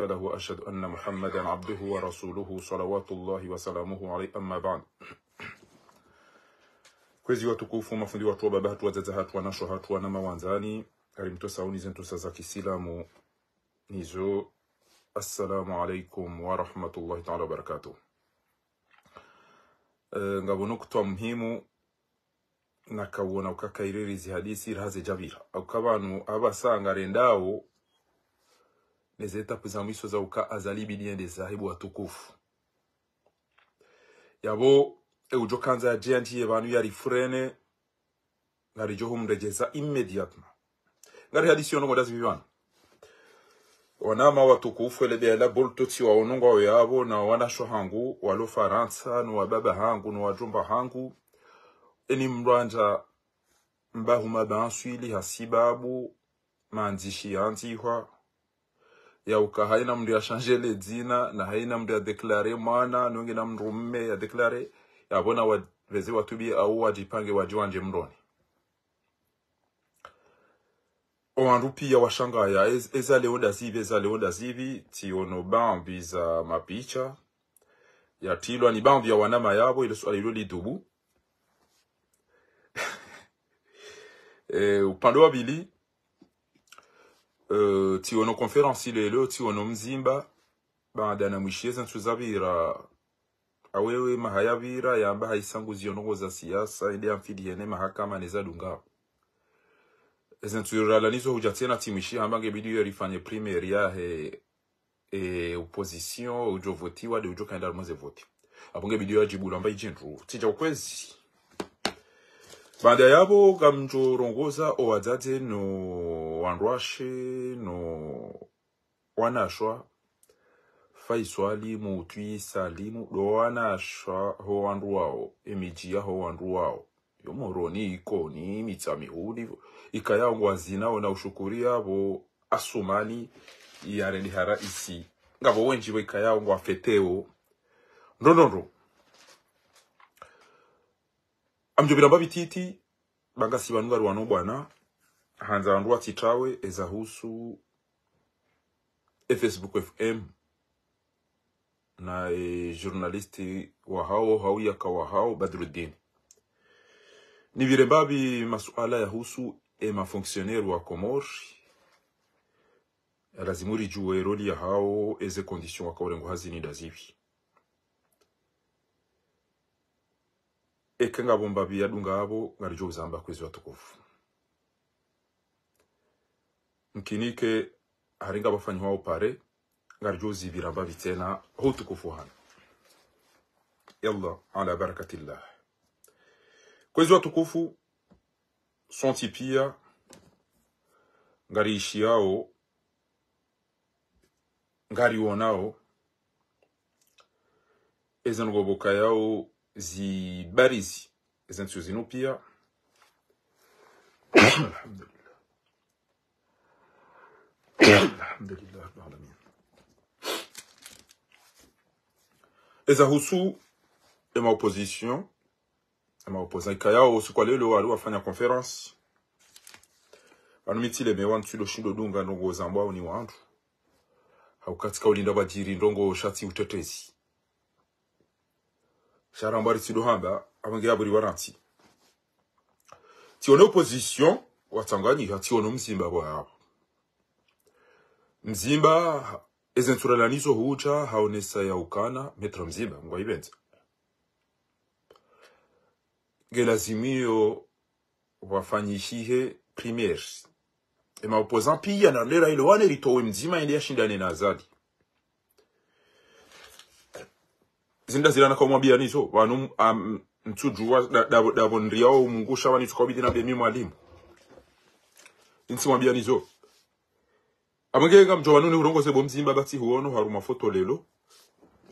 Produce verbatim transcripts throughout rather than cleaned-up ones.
له، وأشهد أن محمدا عبده ورسوله، صلوات الله وسلامه عليه، أما بعد. Kwezi watukufu, mafundi watru, wababa hatru, wadzadze hatru, wanashe hatru, wanama wandzani, kari mtsosauni ze ntsosa za kisilamu, nizo, assalamu alaikum wa rahmatullahi ta'ala wa barakatuh. Eh, ngapvo nukutwa muhimu, nakawona uka kayiriri zihadisi raha zidjapvira. Uka pvanu apvasa ngarendao, neze étape za mwiso za uka Azali bidi yende zahibu watukufu. Yapvo, e udjo kandza yadje yandjiye pvanu yarifrene, ngaridjo humredjeza immédiatement. Ngarihadisi yo ndrongoo ndazipvi pvanu. Wanama watukufu, ele bela bolto tsiwaono ngwawo yapvo, na wanashe hangu walo Farantsa, no wababa hangu, no wadjomba hangu. Eni mlwandza mbahuma banswili hasibabu mandzishi yandzihwa, ya uka haina mndru ya changer le dzina, na haina mndru ya déclarer mwana, nonge na mndru mme ya déclarer, yapvo na wa-, pveze watwibi au wadjipange wadji wandje mroni. O wandru piya washangaya, ez-, eza leo ndazipvi, eza leo ndazipvi, tsiono baadhwi za mapicha yatrilwa ni baadhwi ya wanama yapvo, ile suala ilo lidubu. Eh, upande wa pvili, eh, tsiono conférence leo, tsiono Mzimba, baada na mwishiye ze ntsu zapvira, awewe maha yapvira, yamba haisa nguzio ndrongoo za siasa, ende amfidi hene mahakama neza dunga. Eze ntsu rala nizo hudja tsena tsi mwishi, hamba nge bidi yo rifanye primaire yahe, e, opposition, udjo votiwa, nde udjo kaenda harumwa ze vote. Apvo nge bidi yo yadjibu lamba idjindru. Tsidja ukwezi. Baada yapvo, ngamdjo rongoza o wadzadze no wandruwashe, no wanashe, Faiswali, Mutwi, Salimu, ndo wanashe ho wandru wawo, emidji yaho wandru wawo. Yo Moroni, Ikoni, Mitsamihuli, ikayao ngwazina, ona ushukuri yapvo, Asumani, yarende ha raisi. Ngapvo wendji pvo ikayao ngwafeteo. Ndro, ndro, ndro. Ngamdjo pvira mbapvi titi, ba ngasi pvanu ngari wano bwana, handza wandru watsitawe, eza husu, e Facebook F M, na e journaliste wahawo, hau yaka wahawo, Badruddin. Nipvire mbapvi masuala ya husu e ma fonctionnaire wa Komori, ya lazimu ridjuwe roli yahawo, eze condition waka urengwa hazini ndazipvi. Eka ngapvo mbapvi ya dunga apvo, ngaridjo uzamba kwezi watukufu. Mkinike, hari ngapvo fanyihwa upare, ngaridjo uzipvira mbapvi tsena, ho utukufu hanu. Yallah, ala barakatillah. Kwezi watukufu, sontsi piya, ngariishiyao, ngariwonao, eze ndrongoo pvo kayao zibarizi, eze ntsihu zinu piya. Alhamdulillah. Alhamdulillah Rabbil Alamin. Eza husu, e ma opposition, e ma opposant ikayao usiku wa leo wali wafanya conférence. Pvanu mi tsilemewa, ntsindo shindo dunga ndrongoo zambwao ni wandru. Hauka tsika ulinda pvwadjiri ndrongoo sha tsi utetezi. Sha rambwa ritsindo hamba, apvo nge yapvo riwarantsi. Tsiono opposition, watsanganyiha, tsiono Mzimba pvo yapvo. Mzimba, eze ntsu rala nizo hudja, haonesa ya ukana, Maître Mzimba, ngwaipvendza. Nge lazimu iyo wafanyishihe primaire. E ma opposant piya na lera ile wane ritowe Mzimba yende yashindane na Azali. Zinda zila naka umwambiya nizo, pvanu, am, ntsudjuwa, da-, dapvo, dapvo ndriyao mungusha pvani tsuka ubidi na be mi mwalimu. Ntsi mwambiya nizo. Amwenge ngamdjo pvanu ni urongoze bo Mzimba ba tsihuono harumwa foto lelo,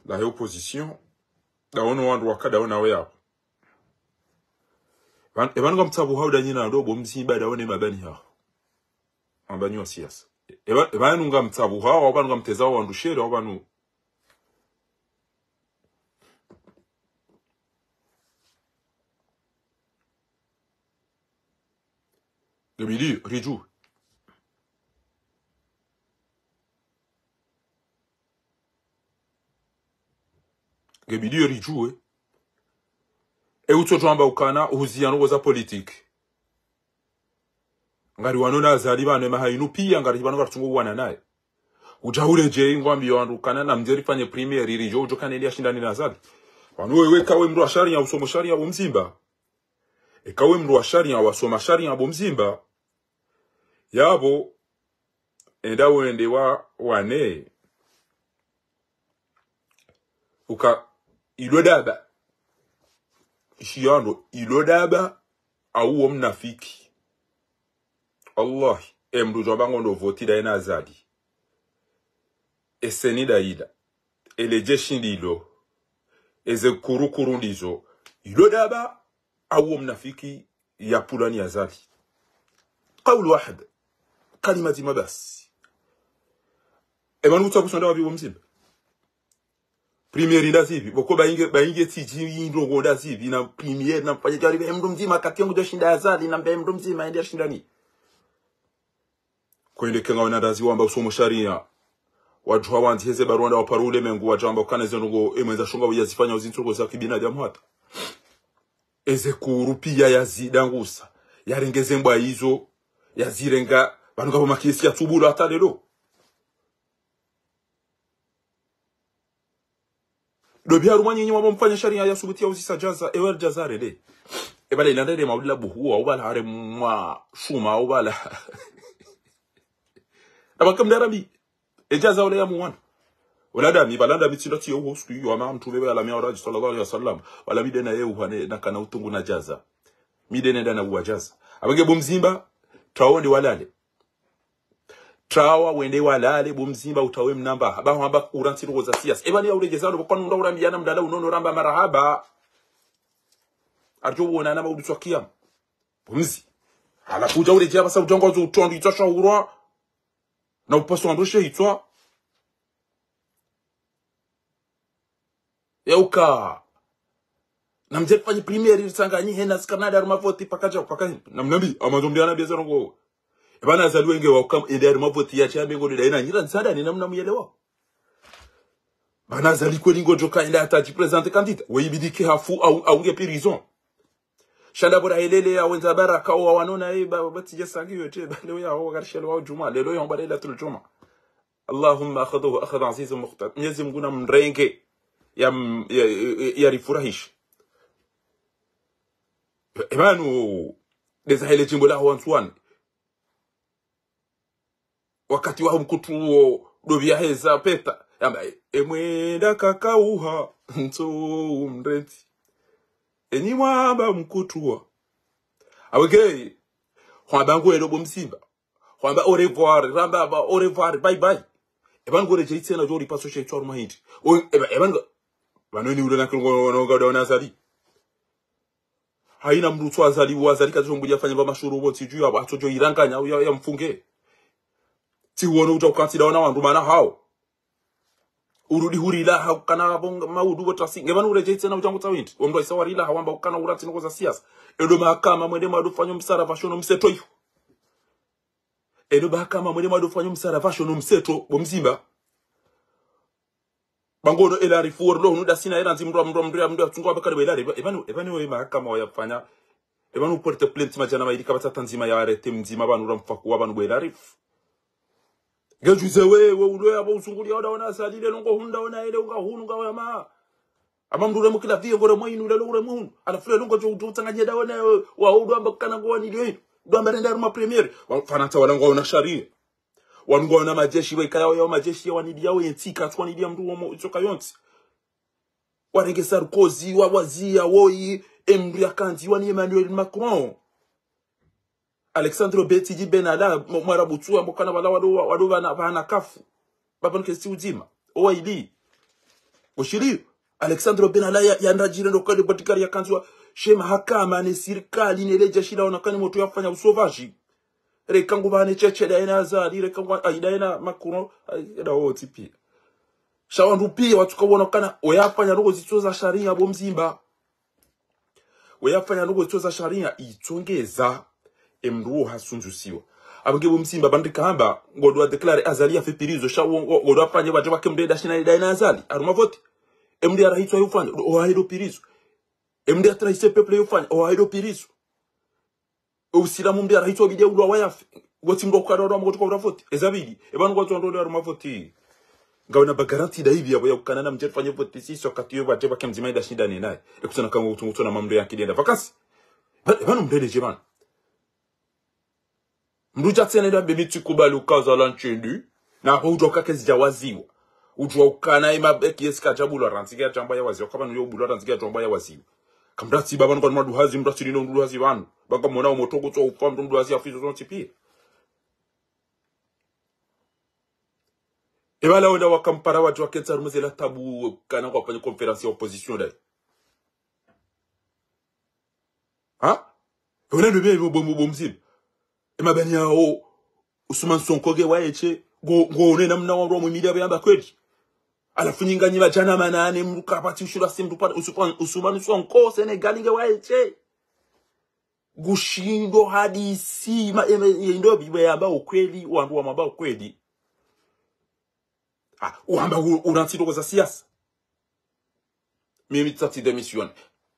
lahe opposition, ndaono wandru waka ndaona we yapvo. Pvan-, e pvanu ngamtsabuhao nda nyina ndo bo Mzimba ndaone mabani haho. Mabani wa siasa. E pva-, e pvanu ngamtsabuhao, au pvanu ngamtezao wandru shere, au pvanu. Nge bidi ridjuwe. Ngebidi yo ridjuwe. E utsodjo amba ukana uhuziano woza politiki. Ngari wano na Azali pvanu emaha inu pia ngari pvanu ngaritsungo uwana naye. Udja uredjei ngwambiyo wandru ukana namdje rifanye primaire ridjo udjo kana ili ashindane na Azali. Pvanu wewe eka we mndru wa sharia, usomo sharia bo Mzimba. Eka we mndru wa sharia, wasoma sharia bo Mzimba. Yapvo, enda wende wa, wane. Uka, ilo daba. Ishiyo ndo, ilo daba, au wo mnafiki. Wallahi, e mndru djo amba ngo ndo voti daye na Azali. E CENI nda ila. Ele jeshi ndilo. Eze kurukuru ndizo. Ilo daba, au wo mnafiki ya pvulani ya Azali. Kaulu wahid. Kalima ndzima basi. E pvanu utsaha kusonda wapvi bo Mzimba. Primaire nda zipvi. Boko bainge, bainge tiji ndrongo nda zipvi. Na primaire na mfanye jari be mndru mdzima kati yangu djo shinda Azali na mbe mndru mdzima ende ashindani. Kwende kenga wana ndazi wamba usomo sharia. Wadjuha wandzi heze barua nda waparo ulemengu wadjamba ukana eze ndrongo emwenza shonga uya zifanya uzi ntrongo za kibinadamu hata. Eze kuru pia ya zidangusa. Ya renge ze mbwa izo. Ya zirenga. Pvanu ngapvo makesi ya tsubula hata lelo. Ndo pvi harumwa nyinyi wamfanya sharia ya subuti ya uzisa jaza, ewe jaza rele. Ebala ilandele maulila buhuwa, ubala hare mwa shuma, ubala. Na baka mdara mi, e jaza ule ya muwana. Wala nda mi, bala nda mi tsinda tiyo uho siku iyo, ama mtrume bala mi awaraji, sallallahu alaihi wasallam. Bala mi dena ye uhane, na kana utungu na jaza. Mi dena nda na uwa jaza. Abenge bo Mzimba, trawo ndi walale. Trawa wende walale, bo Mzimba utawe mnamba. Haba hamba urantsi ndrongo za siasa. Eba ni ya uregeza ndo, kwa nunda urambiyana mdala unono ramba marahaba. Arjo uona na maudu tswa kiyama. Bo Mzi. Hala kudja uregea basa udja ngwazo utondo itswa shahurwa. Na upaso wandoshe itswa. Yauka. Namdje rifanye primaire ritsanganyi hena sikanada harumwa voti paka djau, paka namnambi, amandro mdri anambi eze ndrongo. Eba na Azali wenge wa ukam, ende harumwa voti ya tsi ambe ngo nde daina nyira ntsada ni namna muyelewa. Pvanu Azali kweli ngodjo ka ende hata dji présenter candidat. We ibidi ke hafu au, au nge prison. Sha nda bora helele ya wendza baraka wa wanona, eh, ba, ba, tsidja sangi yote, ba, leo ya, wa, karishelo wa djumwa, lelo ya, mba, Lailatul Djumwa. اللهم أخذه أخذ عزيز مقتدر. Mwenyezi Mungu na mrenge ya, ya, ya, ya rifurahisha. Epvanu, ndeza hele djimbo la Wandzuwani. Wakati wa mkutu wo, ndo pvi ya heza peta. Yamba, e, emwenda kakauha, ntso umrenti. Enyi mwamba mkutu wa. Awege, hwamba ngwelo bo Mzimba. Hwamba au revoir, ramba ba au revoir, bye bye. Eba ngore dje itsena djo ripaso she itswa harumwa hindri. O, eba, eba ngo, pvanu ni ule na kilongo, no, no, no, no, Azali. Haina mndru tswa Azali, wa Azali katsombulia fanya mba mashuru bo, tsidju ya, atso djo iranganya, ya, ya mfunge. Tsi wono uta ukantsi daona wandru mana hao. Urudi hurila, ha, kana bonga, maudu bo tasi. Nge pvanu uredjei tsena udjangu tsa windri. Omndru isa warila, hawamba ukana urantsi ndrongo za siasa. Endo mahakama mwende mwado fanyo msara fashono mseto iyo. Endo mahakama mwende mwado fanyo msara fashono mseto, bo Mzimba. Bangono ela rifu wori lo hunu dasina ela nzi mndru, mndru, mndru, mndru, atsungu abakari bo ela rifu. Epvanu, epvanu we mahakama wayafanya. Epvanu porte plainte madjana mayili kapvatsi hata ndzima ya arrêté mdzima pvanu ramfaku wa pvanu bo ela rifu. Ngejuze we, we ulo ya bo usungulia wada wana Azali lelo ngo hunu nda wana ele unga hunu nga wama. Ama mndru uremwa kila vie ngoremwa inu lelo uremwa hunu. Halafu lelo ngodjo utsanganye daona, eh, wa udo amba kana ngo wanilio inu. Udo amba renda harumwa primaire. Wa Farantsa wala ngo wana sharia. Wanu ngo wana majeshi, wa ikaya wa majeshi ya waniliao yentsi, katsu wanilia mndru womo itsoka yontsi. Warenge Sarkozy, wa wazia, woyi, emndru ya kandzi, wani Emmanuel Macron. Alexandre Betsi, Benalla, mo-, Mwarabu tsu, ambao kana wala wado, wado wana, wana kafu. Baba nkesi udzima. Owa ili. Oshili, Alexandre Benalla ya, ya ndadjire ndo kade bodyguard ya kandzi wa, she mahakama ne sirikali ne ledja shila wana kani motro yafanya usovaji. Reka ngu pvane tshetshe daye na Azali, reka ngu, ayi, daye na Macron, ayi, da wontsi pia. Sha wandru pia, watsuka wona kana, oyafanya ndrongo zitso za sharia bo Mzimba. Oyafanya ndrongo zitso za sharia, itsongeza, emndru wo hasundzusiwa. Abenge bo Mzimba, bandri kahamba, ngodo wa déclarer Azali ya fait pire izo, sha wo, ngo-, ngodo afanye wadje wake mndru eda shina daye na Azali, harumwa voti. Emndru yarahitswa yofanya, owahedo pirizo. Emndru yatrahise peuple yofanya, owahedo pirizo. Eusilamu mndru yarahitswa bidi ulwa wayafe. Wotsi mndru ukana wana mkotoka urafoti. Ezabidi. Epvanu kwatsu wandru wale waruma voti. Ngawena ba garantie nda ipvi yapvo ya ukana namdje rifanye voti sisi wakati yo badje pvake mdzima ida shindane naye. Ekutsona kangu kutsungu tsona mamndru ya kidenda. Vacances. Ba-, epvanu mndru ene dje pvanu. Mndru dja tsena ida mbe mi tsikubali ukaza la ntsi ndi. Na hudjuwa ukaya kezi dja waziwa. Udjuwa ukana ema beki yesi kadja bulwa randzi ke ya djambwa ya waziwa. Kapvanu yo bulwa randzi ke ya djambwa ya waziwa. Kamndru tsi pvapvanu kwani mndru hazi, mndru tsi lino mndru hazi pvanu. Ba ngamwona omotro kutso ufa mndru mndru hazi afizo zontsi pia. Epvala wenda wakampara wadji waketsa harumwa ze la tabu kana kwafanya conférence ya opposition ndayi. Ha? Wena ndo be bo, bo, bo mdzima. Emabani yawo, Ousmane Sonko nge waye tshe, ngo, ngo one namna wandru wamwimili yapvo yamba kweli. Halafu nyi nganyi pvadjana manane, mndru kapvatsi ushindwa si mndru pvana, Ousmane, Ousmane Sonko, Sénégal nge waye tshe. Ngushindo hadisi, ma, eme, ye ndo bibe yamba ukweli, wandru wamwamba ukweli. Ah, wamba u-, unantsi ndoko za siasa. Mimi tsatsi démission.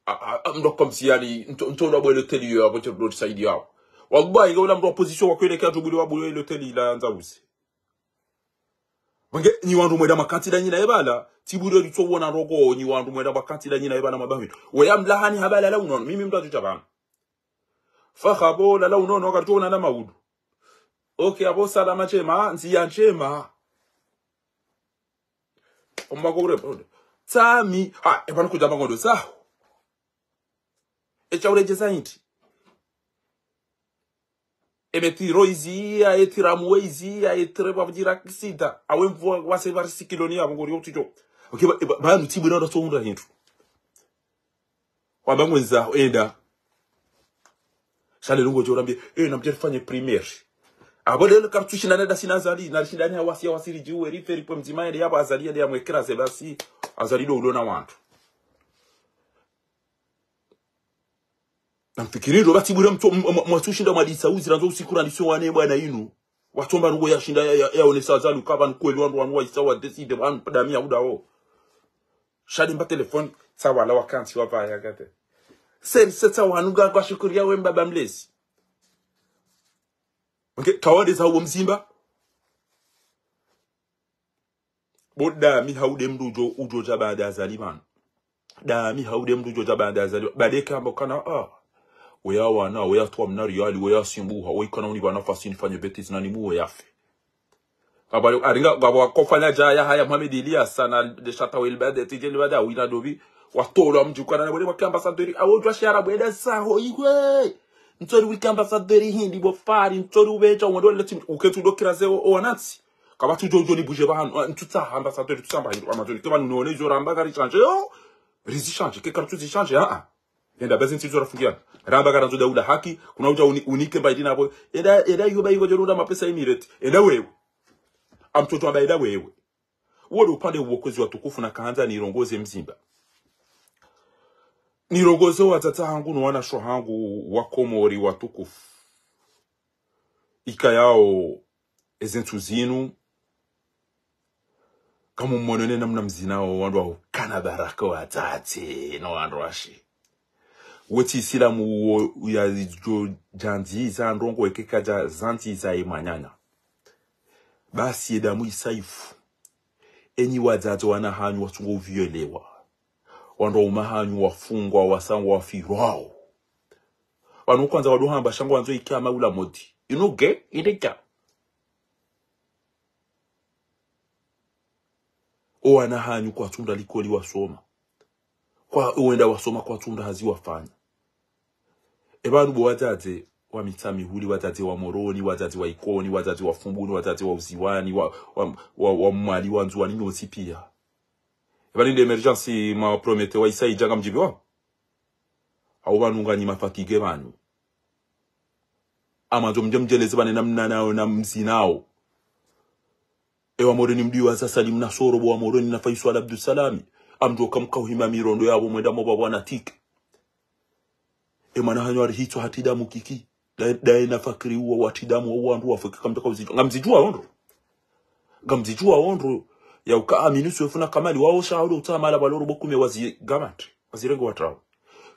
Ah, ah, ah, mndru comme si ali, nto, nto ndo bwele teli yo, abo telo saidi yao. Wallahi, inge ula mndru opposition wakwele kia tubuli wabule le teli la nza uzi. Mange, nyi wandru mwenda makantsi nda nyina epvala, tibuli litso wona ndoko, nyi wandru mwenda makantsi nda nyina epvala mabawi. Weya mlahani hapvala la unono, mimi mndru atsuta pvanu. Faha bo lala unono wakati wona na maudu. Ok, apvo salama ndjema, ndziya ndjema. Omako ure, ure. Tsami, ha, epvanu kudja mangondo zaho. Etsha ure djeza inti. Ebe tiro izi, aye tiramu we izi, aye tire pvapvudjira kisida. Awe mvua wase pvari sikiloni yapvo ngori yo tsitsho. Ok, ba, ba, pvanu tibwina ura tso undra hindru. Wamba ngwendza, enda. Sha lelo ngodjo urambie, eh, namdje rifanye primaire. Apvo lelo karitsu shindana nda sina Azali, narishindane hawasi, hawasi ridjiwe, rife ripve mdzima yende yapvo Azali yende yamwekeraze basi, Azali ndo ulona wandru. Namfikiri ndo pvatsi bure mtso-, m-, m-, mwatsu shinda mwadisa uzi randzo usiku randise wane bwana inu. Watsomba ndrongoo yashinda ya, ya, yaonesa Azali ukaya pvanu kweli wandru wanu waisa wa décider pvanu dami ya udawo. Sha limba téléphone, tsa wala wakantsi wapvaya kate. Seri se tsa wanu nga kwa shukuriya we mbaba mlezi. Nge, kawade za uwo mzimba. Bo dami haude mndru udjo, udjo dja baada Azali pvanu. Dami haude mndru udjo dja baada Azali. Baada eka amba ukana, ah. Weya wana, weya twa mna riyali, weya simbuha, weyi kana unipva nafasi nifanye bêtise nani muwe yafe. Ngapvo, aringa, ngapvo wakofanya djaya haya Mohamed Ilyas, sana de shata wel bade, tije libada, wina dobi, watolo amdji ukana, na wale wake ambassadeur, awo djwa shara, bweda saho, iwe. Ntsori wike ambassadeur hindi, bo fari, ntsori ubeja, wando le tim, uketu do kiraze o, o wanatsi. Kapvatsu djo, djo ni buje pvahanu, ah, ntsutsa ambassadeur, tutsamba hindi, Amazon, ke pvanu none, djo ramba kari change, yo. Rizi change, ke karitsu zi change, ah, ah. Yenda bazi ntsi djo rafungiana. Ramba karandzo daula haki, kuna udja uni-, unike mba idina apvo. Yenda, yenda yo ba iko djo runda mapesa Emirates. Yenda wewe. Amtoto amba yenda wewe. Uwo ndo upande uwo kwezi watukufu nakahandza nirongoze mzimba. Nirongoze wadzadze hangu no wanashe hangu wa Komori watukufu. Ikayao eze ntsu zinu, kamumonene namna mzinao wandru waukana baraka wadzadze no wandru washe. Wetsi Isilamu uwo uyadjo djandziza ndrongoo eke kadja zandziza ye mwananya. Basi ye damu isaifu. Enyi wadzadze wana hanyu watsungo uviolewa. Wandru waume hanyu wafungwa, wasangwa, wafirwao. Wanu kwandza wado hamba sha ngwandzo ikama ula modi. Inu nge, inde dja. O wana hanyu kwatsunda likoli wasoma. Kwa wenda wasoma kwatsunda hazi wafanya. Epvanu bo wadzadze wa Mitsamihuli, wadzadze wa Moroni, wadzadze wa Ikoni, wadzadze wa Fumbuni, wadzadze wa Uziwani, wa, wa, wa, wa Mwali, wa Ndzuwani, nyontsi pia. Epvanu nde émergence mwa promettre wa isa idja ngamdjibiwa. Hau pvanu nganyi mafatigué pvanu. Amwandzo mdje mdjeleze pvanu namna nao na mzinao. Ewa Moroni mdjuwa za Salim Nasoro, bo wa Moroni na Faisal Abdussalami. Amdjo kamkauhima mirondo yapvo mwenda mopva pvwana tike. E mwana hanyu arihitswa hati damu kiki. Daye, daye na Fakri uwa wati damu wa wandru wafe kamtaka uzidjuwa. Ngamzidjuwa ondro. Ngamzidjuwa ondro. Ya uka Aminu Swefu na Kamali, wao sha haulo utsa mahala pvalo robo kume wazigamate, wazirenge watrawo.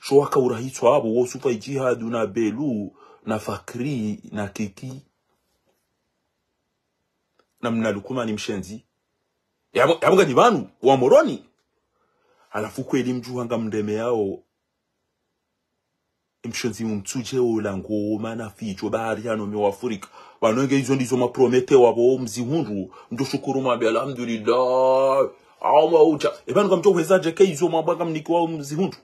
Sho waka urahitswa apvo, wo Sufa Idjihadu na Belu, na Fakri, na Kiki, na mna Lukumani mshenzi. Yapvo, yapvo ngani pvanu, wa Moroni. Halafu kweli mdjuha ngamremeyao. Mshenzi mtsudje ola ngoma na fidjo bahari hano mwa Afrika. Pvanu nge izo ndizo mwapromete wapvo mzihundru. Mdjo shukuru mwambe alhamdulillah. Awa ucha. Epvanu ngamdjo hweza dje ke izo mwamba ngamnikiwao mzihundru.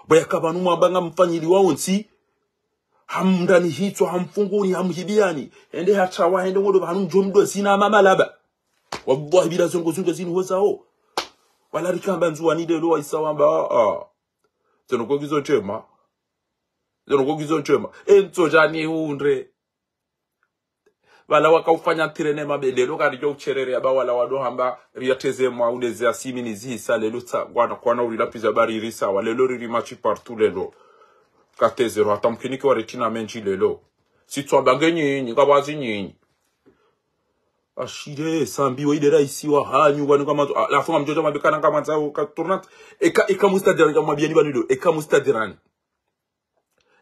Pvo yaka pvanu mwamba ngamfanyiliwao ntsi. Hamndani hitswa, hamfunguni, hamhibiani. Hende hatrawa, hende ngodo pvanu mdjo mdo zina mama laba. Wallahi bila zongo zungo zinu hozao. Wala rikamba Ndzuwani lelo waisa wamba, ah. Zeno kokizo ntsema. Zeno kokizo ntsema. Entso jani hundre. Pvala waka ufanya tirene mabe lelo karidjo ucherere aba wala wado hamba riya teze mwa uleze asimi ni zihisa lelo tsa kwana kwana urila piza bari irisa wa lelo riri match partout lelo. Kateze ro hata mkiniki wa retina menji lelo. Sitswamba nge nyinyi, kabazi nyinyi. Ashire, sambi wa ide raisi wa hanyu, wani kama, ah, lafu ngamdjo dja mwambe kana ngamwandzao ka tournante. Eka, eka mustadira, eka mwambiani pvanu leo, eka mustadirani.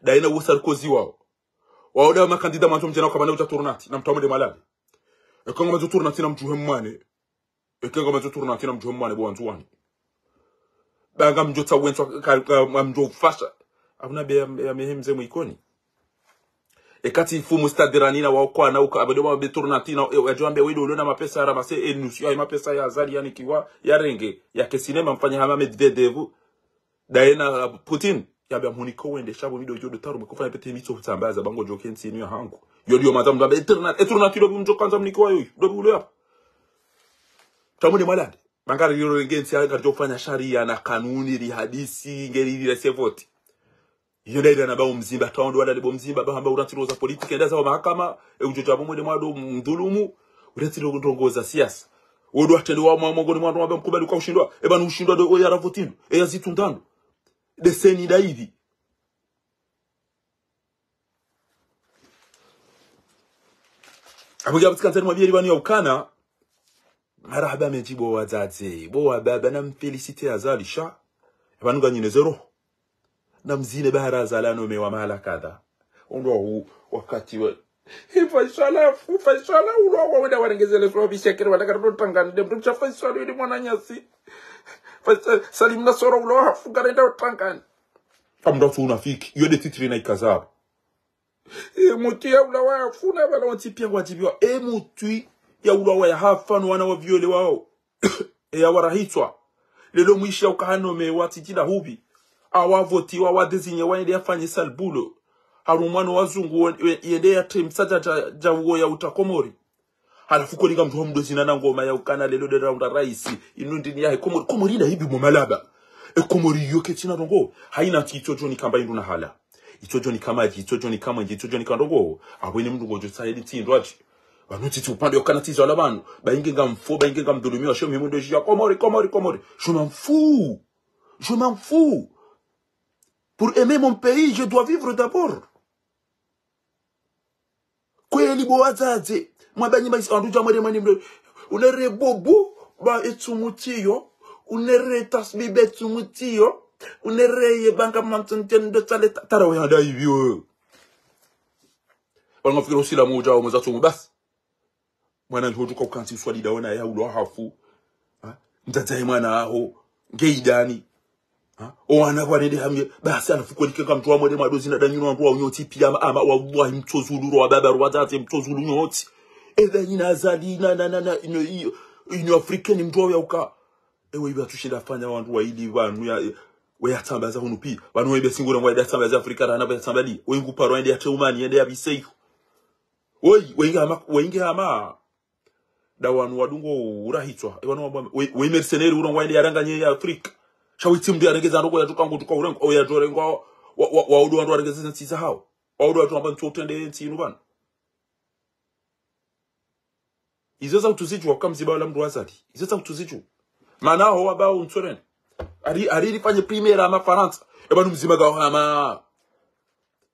Daina wo Sarkozy wao. Wao da makandida mwandzo mdjena ukabana ucha tournante, na mtwamwe de malade. Eka ngamwandzo tournante na mdjuhe mwane. Eka ngamwandzo tournante na mdjuhe mwane bo wa Ndzuwani. Ba ngamdjo tsa wentswa, ka, ka, ngamdjo fasha. Abuna be ya, ya mehe mze mwikoni. Ekati fumu stadirani na wao kwana uka, abade wa be tournante na, e, wadjo ambe wedo ulona mapesa ya ramase, e, nusu ya mapesa ya Azali yanikiwa, ya renge, ya ke sinema mfanya hama Medvedev. Daye na Putin, yambe amhuniko wende, sha pvo mi do djo do taru, mekufanya pete mitso hutsambaza, ba ngodjo ke ntsi inu ya hangu. Yo liyo madza mdru ambe, e tournante, e tournante ilo bi mdjo kandza mnikiwa yoyo, ilo bi ulo yapvo. Twamu de malade. Ba ngari yoro nge ntsi ya ngaridjo fanya sharia na kanuni, ri hadisi, ngeri ri rese vote. Iyo nda ira na ba umzimba, taondo wala libo mzimba, ba hamba uranti roza politiki, enda za wa mahakama, e udjo dja pvo mwede mwado mdhulumu, uranti ro ndrongo za siasa. Wodo watrende wa mwa-, mwongoni mwa ndrongo wamba mkubali kwa ushindwa, e pvanu ushindwa do, o ya ravotindo, e ya zitundando. Deseni da hivi. Apvo ngiya pvutsi kantsani mwambie li pvanu ya ukana, marahaba mendji bo wadzadze, bo wababa na mfélicité Azali sha. Pvanu nganyine zero. Na mzine bahara Azali ano mewa mahala kadha. Ondo hu wakati wa. Hi Faisala, fu Faisala, ulo wa wenda warengezele flo bishekere, wala karodo tangani, de mdru msha Faisala, yuli mwananyasi. Faisala, Salim Nasoro, ulo wa hafu, karenda tangani. Amda tu unafiki, yo de titri na ikazaro. E mutwi ya ulawa ya funa, bala wontsi pia ngwadjibiwa. E mutwi ya ulawa ya hafa no wana wa viole wao. E ya warahitswa. Lelo mwishi ya ukahano me watitila hubi. Awa voti wa wadésigné wa yende yafanye sale boulot. Harumwa no wazungu wen-, wen-, yende ya trem saja ja, ja uo ya uta Komori. Halafu kolinga mdru wa mdo zina na ngoma ya ukana lelo de raunda raisi. Inu ndini yahe Komori. Komori ina hibi mo malaba. E Komori yo ketsina ndrongo. Haina tsi itso djoni kamba indru na hala. Itso djoni kamadji, itso djoni kamwenje, itso djoni kandrongo. Abwene mdru ngodjo tsaye di tsi indru atsi. Pvanu tsi tsi upande yo kana tsi zala pvanu. Ba inge ngamfo, ba inge ngamdhulumiwa, sho mhimu ndo djia Komori, Komori, Komori. Je m'en fous. Je m'en fous. Pour aimer mon pays, je dois vivre d'abord. Kweli bo wadzadze, mwabanyi maisi wandru dja mwere mani mre. Unere bobu, ba etsu mutiyo. Unere tasbi betsu mutiyo. Unere ye banga mamtsen ten do tsale ta-, tara waya da hivi yo. Wanga fikira usilamu udja wa mweza tsumu basi. Mwana ni hodjuka ukantsi uswali da wana ya ulo hafu. Ha? Mdzadze ye mwana aho. Nge idani. Ha? O wana kwa nende hamye. Basi halafu kweli kenga mdru wa mwede mado zina da nyuno wandru wa unyotsi pia ama, ama wallahi mtsozulu ro wababa ro wadzadze mtsozulu nyotsi. Eda ina Azali na, na, na, na, ino, iyo, ino Afrika ni mdru wa ya uka. Ewe ibi atushinda fanya wandru wa ili pvanu ya, we ya tsambaza hunu pia. Pvanu we ibe singura ngwa ida tsambaza Afrika rana ba ya tsambali. We ngu paro ende ya teumani, ende ya biseyo. Woi, wenge hama, wenge hama. Da wanu wadungo urahitswa. E wanu wabwa, woi, woi mercenaire urongo waende yaranganye ya Afrika. Sha witsi mdru yarengeza ndoko ya tuka ngu tuka urengo, o ya djorengo, wa, wa, wa udu wandru warengeza ntsi za hao. Wa udu wandru wamba ntsu utende ntsi inu pvanu. Izo za utuzidju wa kamziba wala mdru wazali. Izo za utuzidju. Mana ho waba untsoren. Ari, ari rifanye primaire ama Farantsa. E pvanu mzima ga hama.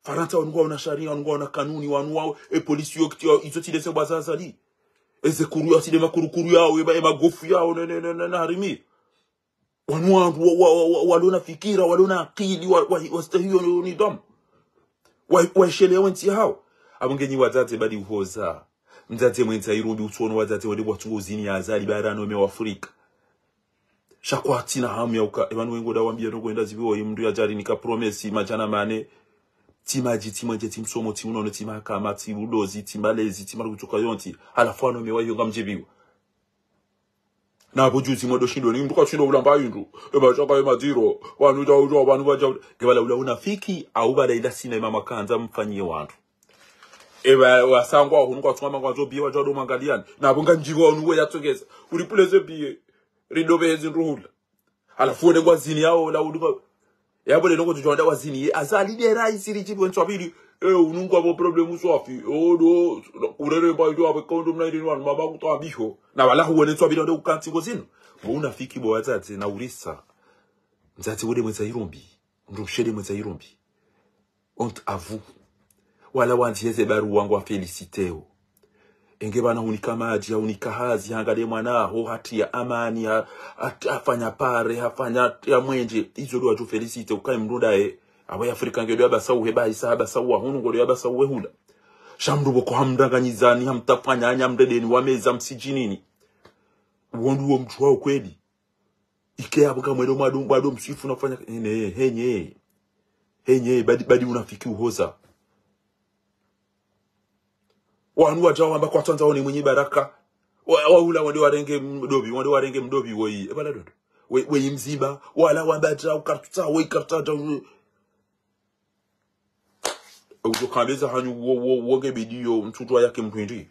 Farantsa wanu ngwa una sharia, wanu ngwa una kanuni, wanu wao, e polisi yo kiti, izo tsi dese bwa za Azali. Eze kuru yao, tsi nde makurukuru yao, ema, emagofu yao, ne, ne, ne, ne, na harimi. Wanu wandru wa, wa, wa, wa, walona fikira, walona akili, wa, wa, wastahiyo ni, nidhamu. Wa, waisheleya wentsi yahao. Apvo nge nyi wadzadze badi uhoza. Mdzadze mwendza irumbi utsono wadzadze wende watsungo uzini ya Azali barano me wa Afrika. Sha kwatsina hamu ya uka, epvanu wengo nda wambiya no kwenda zibi woyi mndru yadjarinika promesse, madjana mane, tsi madji, tsi mwenje, tsi msomo, tsi unono, tsi mahakama, tsi ulozi, tsi malezi, tsi marukutsoka yontsi, halafu ano me wa iyo ngamdjibiwa. Na apvo juzi mwedo shindo ni mndru kashindo ulamba indru. Ema shaka ema dziro. Wanu dja udja, wanu wadja. Nge pvala ula unafiki, au pvala ila sinema makandza mfanyiye wandru. Epva wasangwa hunu kwatsunga mangwandzo biye wadja ndo mwangaliyani. Na apvo nganjiwa unu we yatsongeza. Uri puleze biye. Rindo pvehezi ndruhula. Halafu wende ngwazini yao, la uri kwa. Yapvo lelo ngo tudjwanda wazini ye. Azali nde raisi ridjibu wentswa pvili. Eh, unu ngwapvo problème swafi. Oh, no. Kurere mba ido apve kaundu mna idini wanu mama kutwa biho. Na pvala huwone ntswa pvili wande ukantsi ngozinu. Bo unafiki bo wadzadze na urisa. Mdzadze wende mwendza irumbi. Mndru mshe nde mwendza irumbi. Honte à vous. Wala wandzi heze baruwa ngwa félicité wo. Enge pvana hunika madji, hunika hazi, hangaliye mwana aho, hatriya amani, ha, ha, hafanya pare, hafanya ya mwenje, izo ndo wadjo félicité, ukaye mndru ndaye. Apvo ya Afrika nge ndo ya basa uhe bahisa, ha basa uwa hunu, ngo ndo ya basa uwe hula. Sha mndru pvoko hamdanganyizani, hamtafanyani, hamredeni, wameza, msidjinini. Uwo ndo wo mndru wa ukweli. Ike apvo kamwendo mwado, mwado mswifu na kufanya, ne, henye. Henye, badi, badi unafiki uhoza. Wanu wadja wamba kwatsandza wone mwenye baraka. Wa, wa ula wande warenge mdopvi, wande warenge mdopvi woyi. Epvala dodo. We, weyi mzimba, wala wamba dja, ukartutsa, weyi kartutsa, dja, we. Ujo kambeza hanyu wo, wo, wo nge bidiyo, mtsutwa yake mndru hindri.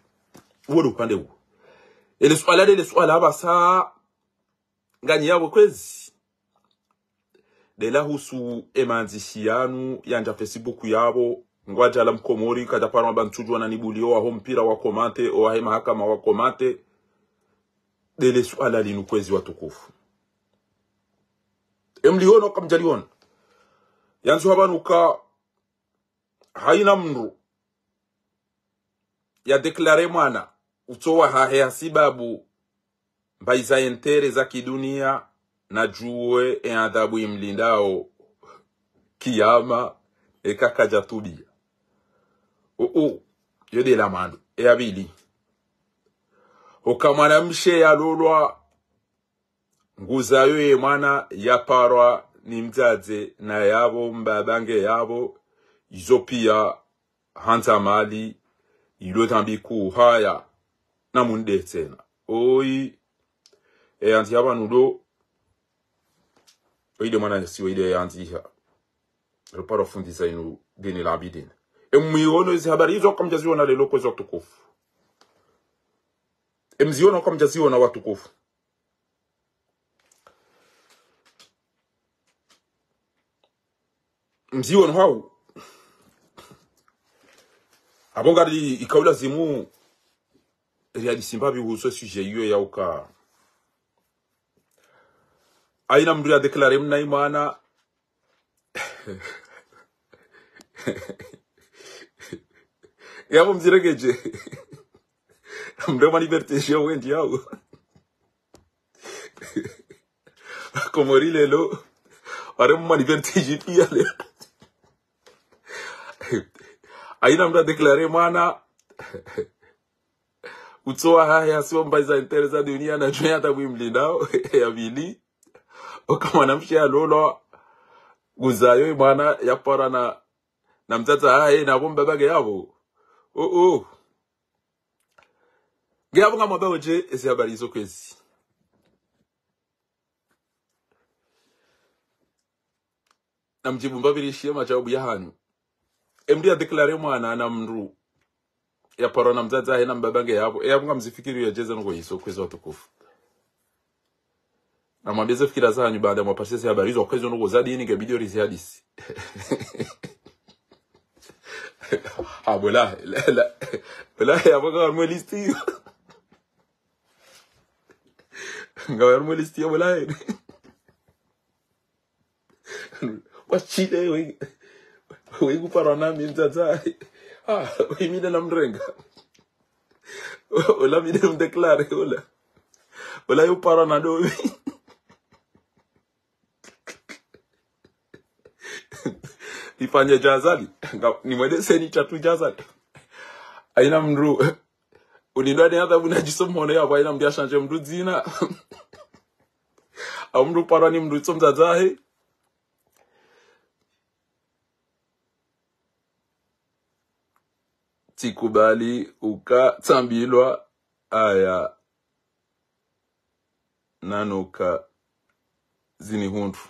Uwo ndo upande uwo. Ele suala, ele suala apvasa, nganyi yapvo kwezi. Ndela husu emandzishi yanu yandja Facebook yapvo, ngwadjala mkomori, kadja paro amba ntsudjuwa na nibuliyo waho mpira wa commenté, owahe mahakama wa commenté. Ndele suala linu kwezi watukufu. Emliono kamdjaliona. Yandziha pvanu ka haina mndru ya déclaré mwana, utso wahahe hasibabu mbayi za intérêt za kidunia, nadjuwe e adhabu imlindao kiyama, eka kadja tubiya. O, o, yo ndela mwando. E ya pvili. Oka mwanamshe yalolwa, nguzayo ye mwana yaparwa ni mdzadze na yapvo mbaba nge yapvo, izo piya handza mali, ilo dhambi kuu haya, na munde tsena. Oyi, e yandziha pvanu ndo, oyi nde mwana yasiwe ile yandziha. Ruparo fundi za inu dini la abidin. E mwiono ezi habari izo kamdjaziona lelo kwezi watukufu. E mziono kamdjaziona watukufu. Mziono hau. Apvo ngari ikao lazimu rihadisi mbapvi uhusu sujet iyo ya uka. Haina mndru ya déclaré mna imwana. Yapvo mzirekedje. Mndru mwa liberté je wendi yao. Komori lelo. Ware mwa liberté je piya lelo. Haina mndru ya déclaré mwana. Utso wahahe hasiwa mbayi za intérêt za dunia nadjuwe adhabu imlindao. Ya pvili. Oka mwanamshe yalolwa, nguzayo ye mwana yaparwa na, na mdzadze hahe na pvo mbaba nge yapvo. O, o. Nge yapvo ngamwambao dje, ezi habari izo kwezi. Na mdjibu mbapvi rishiye majawabu ya hanyu. E mndru ya déclaré mwana na mndru yaparwa na mdzadze hahe na mbaba nge yapvo. E yapvo ngamzifikiri ya djeza noko iso kwezi watukufu. Na mwambie ze fikira za hanyu baada mwaparse ze habari izo kwezi noko za dini nge bidiyo rizihadisi. Ah, bola, la, la, bola, yapvo ngawe harumwa e liste iyo. Ngawe harumwa e liste iyo, bola. Washile, we, we kuparwa na mi mdzadze. Ah, we mi nde namrenga. Ola mi nde mdéclaré, ola. Ola yo parwa na dovi. Nifanye djazali. Nga, nimwende seni tatu djazali. Haina mndru. Ulindwa ni adhabu na djiso mhono yapvo, haina mndru ya changé mndru dzina. Au mndru parwa ni mndru tso mdzadze wahe. Tsikubali uka tsambilwa aya nanoka zini hundru.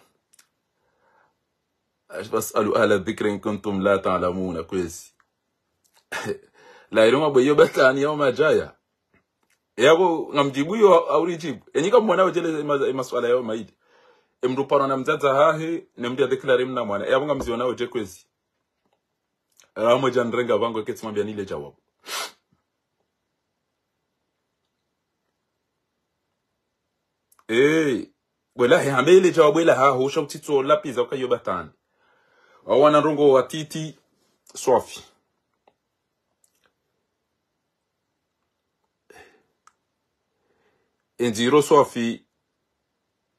فاسألوا أهل الذكر إن كنتم لا تعلمون, kwezi. La ilo mabwe yo batani yao madjaya. Yapvo ngamdjibu yo au ridjibu. Enyi kamwona udjele ema-, emaswala yao maili. Emndru parwa na mdzadze wahahe, ne mndru ya déclaré mna mwana. Yapvo ngamziona udje kwezi. Ramwe dja nrenga pvangu ketsi mwambia nile djawabu. Eh, bwela he hambe ile djawabu ela ha, husha utitso lapviza uka yo batani. Wawana ndrongo watiti, swafi. Endziro swafi,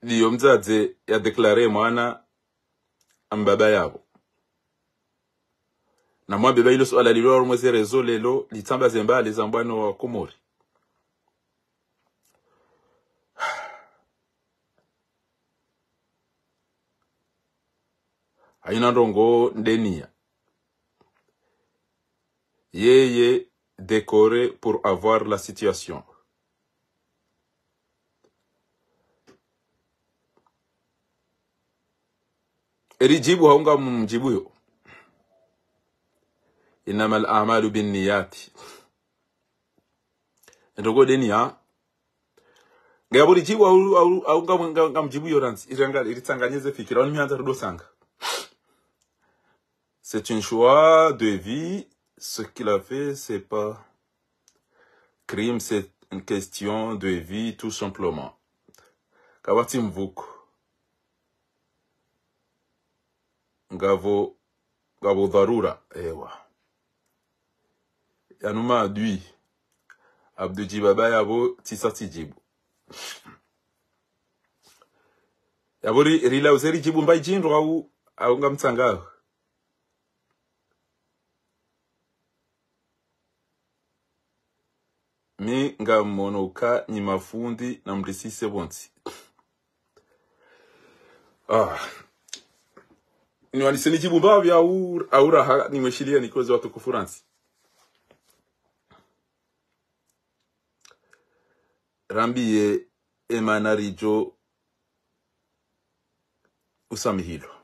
liyo mdzadze ya déclaré mwana, ambaba yapvo. Na mwabeba ilo suala lilo harumwa ze réseaux lelo, litsamba zemba lizambwa no wa Komori. Haina ndrongo nde nia. Yeye décoré pour avoir la situation. Eri djibu hau ngamdjibu yo. إنما الأعمال بالنيات. Ndrongo nde nia. Ngapvo ridjibu au, au, au ngam-, ngam-, ngamdjibu yo randzi. Iranga, iritsanganye ze fikira. Wani miandza rudo sanga. C'est un choix de vie. Ce qu'il a fait, c'est pas crime, c'est une question de vie, tout simplement. Kapvatsi mvuko. Ngapvo, ngapvo dharura, ewa. Yanu maadui. Abdu djibu baba yapvo, tsisa tsidjibu. Yapvo ri, rila uze ridjibu mba idjindru au, au ngamtsangao. Mi ngammono uka nyi mafundi na mrisise pvontsi. Ah. Niwanise nidjibu mbapvi au, au raha nimweshilia nikoze watukufu randzi. Rambiye emana ridjo usamihilwa.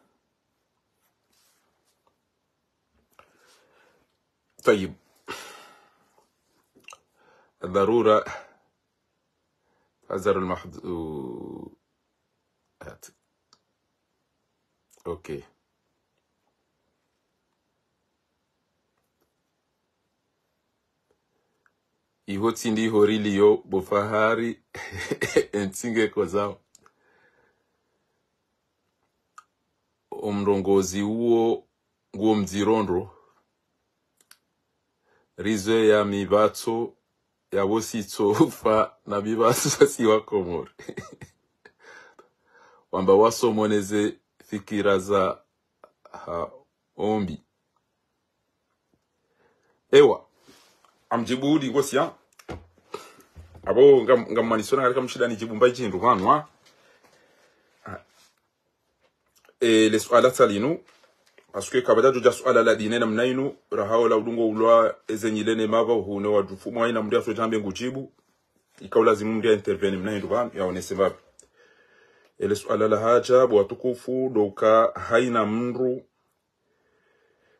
طيب. الضرورة تزيل المحظورات. أوكي. Iho tsi ndiho riliyo bo Fahari, entsi nge kozao. Omrongozi uwo nguwo mdziro ndro. Rizwe ya mipvatso, yapvo sitsofa na mipvatso si wa Komori. Wamba wasomoneze fikira za ha ombi. Ewa. Amdjibu uli ngosya. Apvo ngam-, ngammanisona ngalika mshida nidjibu mba idjindru pvanu, ha? E, le suala tsalinu. Parce que kapvadja djodja suala la dine namna inu, raha ola udungo ulwa eze nyile ne mapva uhune wadjufu mwa ina mndru yasodja hambe ngudjibu. Ika ulazimu mndru ya intervenir mna hindru pvanu, yaonese mbapvi. E, le suala la hadja, bo watukufu, ndo uka haina mndru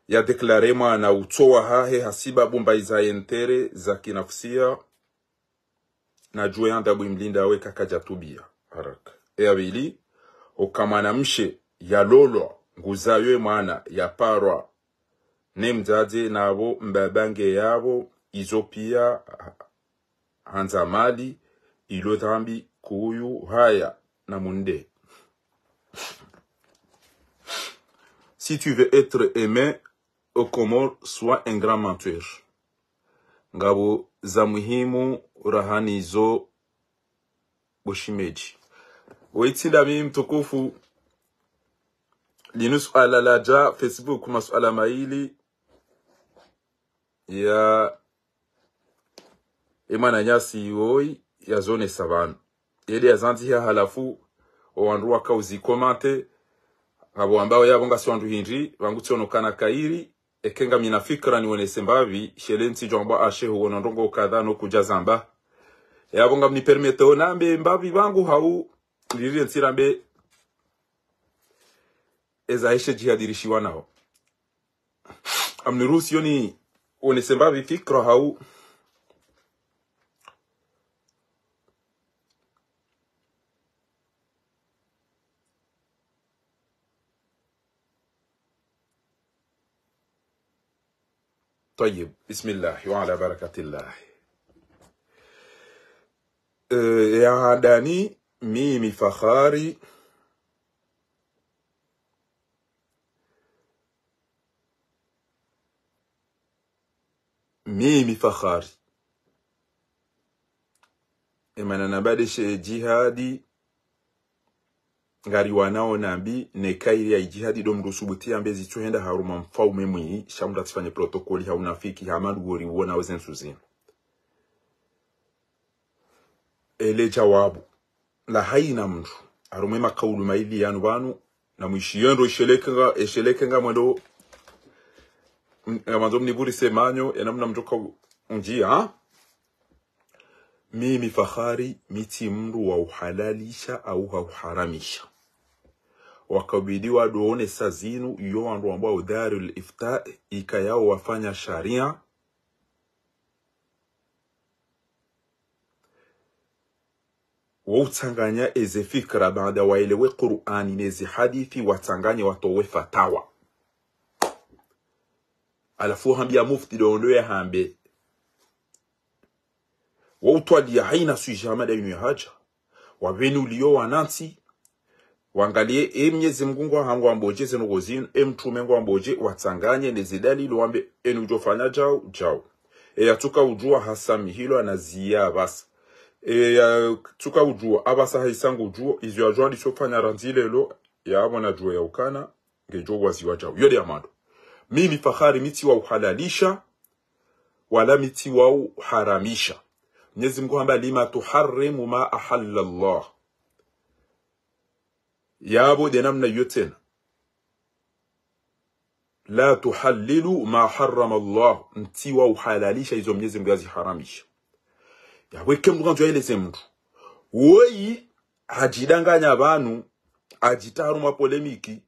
ya déclaré mwana utso wahahe hasibabu mba iza intérêt za kinafsia, na djuwe yandza bwi mlinda we kakadja tubia haraka. E ya pvili, oka mwanamshe yalolwa, nguzayo e mwana, yaparwa ne mdzadze, napvo mbaba nge yapvo, izo pia ha-, handza mali, ilo dhambi kuyu haya na munde. Si tu veux être aimé aux Comores, sois un grand menteur. Ngapvo za muhimu raha nizo bo shemedji. Wetsinda mi mtukufu, linu suala ladja Facebook, masuala mayili ya emwananyasi woyi yazonesa pvanu. Yele yazandziha halafu, owandru wakauzi commenter, ngapvo wambao yapvo ngasi wandru hindri, pvangu tsiono kana kayiri, eka ngamina fikira niwonese mbapvi, shele ntsidjo amba ashehu wono ndrongo kadha no kudja zamba. Yapvo ngamni permettre nambe mbapvi pvangu hau, lirire ntsirambe eza heshe djihadi rishiwa nao. Amniruhusu yo niwonese mbapvi fikira hau. طيب، بسم الله وعلى بركة الله. Eh, ya handani, mimi Fakhari, mimi Fakhari. Emana namba ndeshe djihadi, ngariwanao nambi, neka iri ya idjihadi ndo mndru usubuti yambe zitsuhenda harumwa mfaume mwi, sha mndru atsifanye protokoli ha unafiki, ha mandru wori wona weze ntsu zinu. Ele djawabu la hayina mndru, harumwa emakaulu mayili yanu pvanu, na mwishiyo ndro isheleke nga, esheleke ngamwendo, m-, ngamandzo mniburise manyo, enamna mndru ka u-, undjia, ha? Mimi Fakhari, mi tsi mndru wa uhalalisha au ha uharamisha. Wakabidi wadowonesa zinu, iyo wandru wambao Darul Ifta, ikayao wafanya sharia, wo utsanganya eze fikira baada waelewe Qur'ani neze hadithi, watsanganye watowe fatawa. Halafu wahambia mufti ndo ndo yahambe. Wo utwalia hayina sujet hama nda inu yahadja. Wapveni uliyo wanantsi, wangalie, e Mnyezi Mngu ngwahangwa mbodje zinu ngozinu, e mtrume ngwambodje, watsanganye neze dalili wambe, enu udjofanya djau, djau. E yatsuka udjua hasamihilwa na ziya apvasa. E yatsuka udjua, apvasa haisa ngudjuo, izo yadjua ndisho fanya randzi lelo, yapvo nadjua ya ukana, ngedjo waziwa djau. Yo nde ya mwando. Mimi Fakhari mi tsi wa uhalalisha, wala mi tsi wa uharamisha. Mnyezi Mngu hamba, "Lima tuharrimu ma ahalla Allah." Yapvo nde namna iyo tsena. "La tuhallilu ma harrama Allah." Ntsi wa uhalalisha izo Mnyezi Mngu yaziharamisha. Yapvo eka mndru kandzo yaeleze mndru. Woyi, hadjidanganya pvanu, hadjitria harumwa polémique,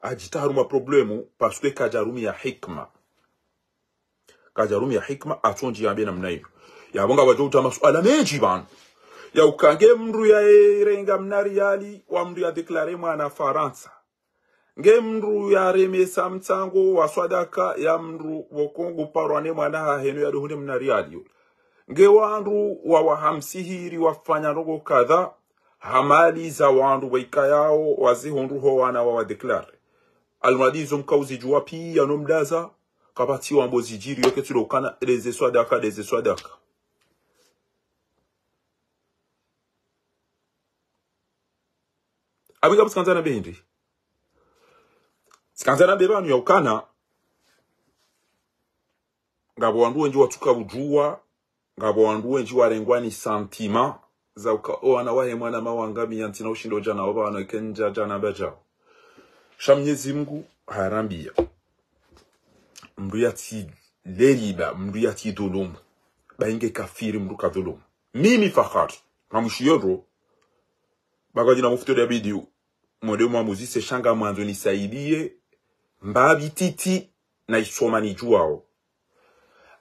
hadjitria harumwa problème, parce que kadjarumia hikma. Kadjarumia hikma, atsondji yambe namna iyo. Yapvo ngapvadjo uta masuala mendji pvanu. Ya uka nge mndru yarenga mna riali, wa mndru ya déclaré mwana Farantsa. Nge mndru yaremesa mtsango wa swadaka ya mndru woko ngu parwa ne mwana hahe no ya dohune mna riali. Nge wandru wa wahamsihiri wafanya ndrongo kadha, ha mali za wandru waikayao wazihundru ho wana wa wa déclaré. Almuradi izo mkauzidjua pia no mdaza, kapvatsi wambo zidjiri yoke tsulo ukana ndeze swadaka, ndeze swadaka. Apvo ngapvo tsikandza nambe hindri. Tsikandza nambe pvanu ya ukana, ngapvo wandru wendji watsuka udjua, ngapvo wandru wendji warengwa ni sentiment, za uka, o wana wahe mwana mawanga mi yantsina ushindo djana, o pvanu eke ndja djana badjao. Sha Mnyezi Mngu harambia. Mndru yatsi leliba, mndru yatsi dhulumu. Ba inge kafiri mndru kadhulumu. Mimi Fakhari, ngamwishiyo ndro, ba kwadjina mufti ode abidi, mwende mwamuzise sha ngamwandzo nisaidie, mbapvi titi na isoma nidjuao.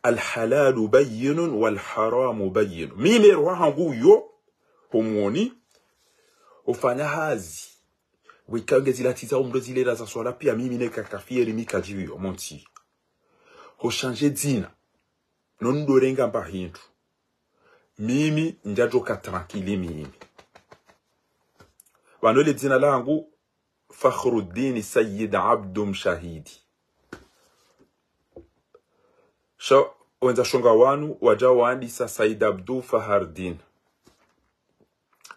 Alhalalu bayyinun walharamu bayyinun. Mimi roha hangu yo, homwoni, ufanya hazi. Weka nge zila tiza umro zile ra za swala pia mimi neka kafiri mi kadjiwi yo, monti. Ho changer dzina. No ndo renga mba hindru. Mimi ndjadjoka tranquille mimi. Pvanu le dzina langu, Fakhruddin Sayyid Abdu Mshahidi. Sha, Wendza shonga wanu, wadja wandisa Said Abdou Fahardine.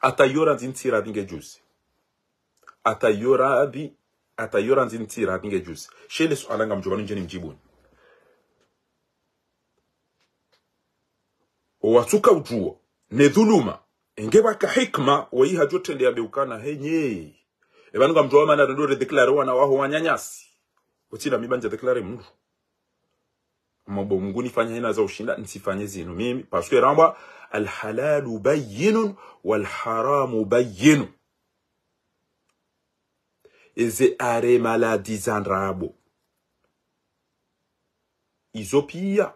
Hata iyo randzi ntsi radhi nge juzi. Hata iyo radhi, hata iyo randzi ntsi radhi nge juzi. Sha le suala ngamdjo pvanu ndjeni mdjibuni. Owatsuka udjuwa, ne dhuluma, enge pvwaka hikma, wayi hadjo trende yambe ukana henye. Epvanu ngamdjo wa mana rendo redéclarer wana waho wananyasi. Utsina mi ba ndja déclarer mndru. Mambo Mungu nifanya hina za ushinda, ntsifanye zinu mimi. Parce que rambwa, الحلال بين والحرام بين. Eze arrêt maladie za ndrabo. Izo piya.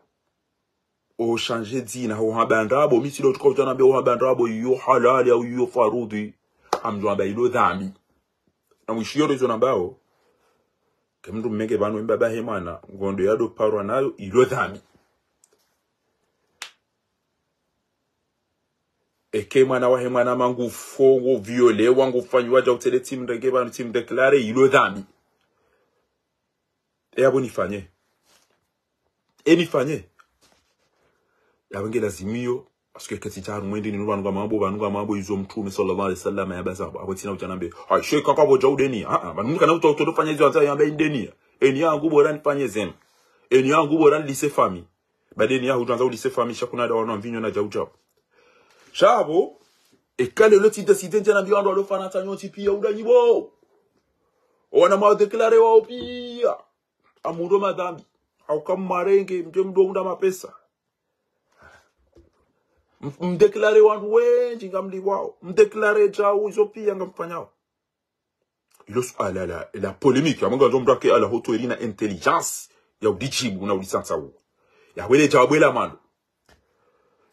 O changer dzina, o hamba ndrabo, mi tsi ndo tsuka udja nambe o hamba ndrabo, iyo halali, au iyo farudhi. Ngamdjo wamba ilo dhambi. Na mwishiyo rezo nambao. Ke mndru mmenge pvanu mbaba he mwana, ngondo yado parwa nayo, ilo dhambi. Eke mwana wahe mwana ma ngufo, ngu violewa, ngufanyiwa dja utsele tsi mrenge pvanu, tsi mdéclarer, ilo dhambi. E yapvo nifanye. E nifanye. Yapvo nge lazimiyo. Parce que ketsi tsi harumwa e ndini, pvanu ngamwambo, pvanu ngamwambo izo Mtrume صلى الله عليه وسلم yamba zambwa. Apvo tsina udja nambe, "Hai, sheka kwapvo dja udeni." Ah, ah, pvanu mndru kana udja utsolo fanya izo yandza yambe ndeni. Eni yangu bora nifanye zema. Eni yangu bora nilise famille. Ba deni yaho udjandza ulise famille, sha kuna nda wanu wa mvinyo na djau djau. Sha pvo, eka leo tsi décider ndjana mbi wandru walo Farantsa nyontsi piya udanyi pvo. Owana mwa déclarer wao piya. Ngamhundro madhambi. Hauka mwarenge, mdje mdo hundra mapesa. M-, mdéclarer wandru wendji ngamlipvwao. Mdéclarer djau izo piya ngamfanyao. Ilo suala la, la polémique. Yamwe ngandzo mndru ake ala hoto elina intelligence ya udidjibu na udisansa uwo. Yawele djabwe la mando.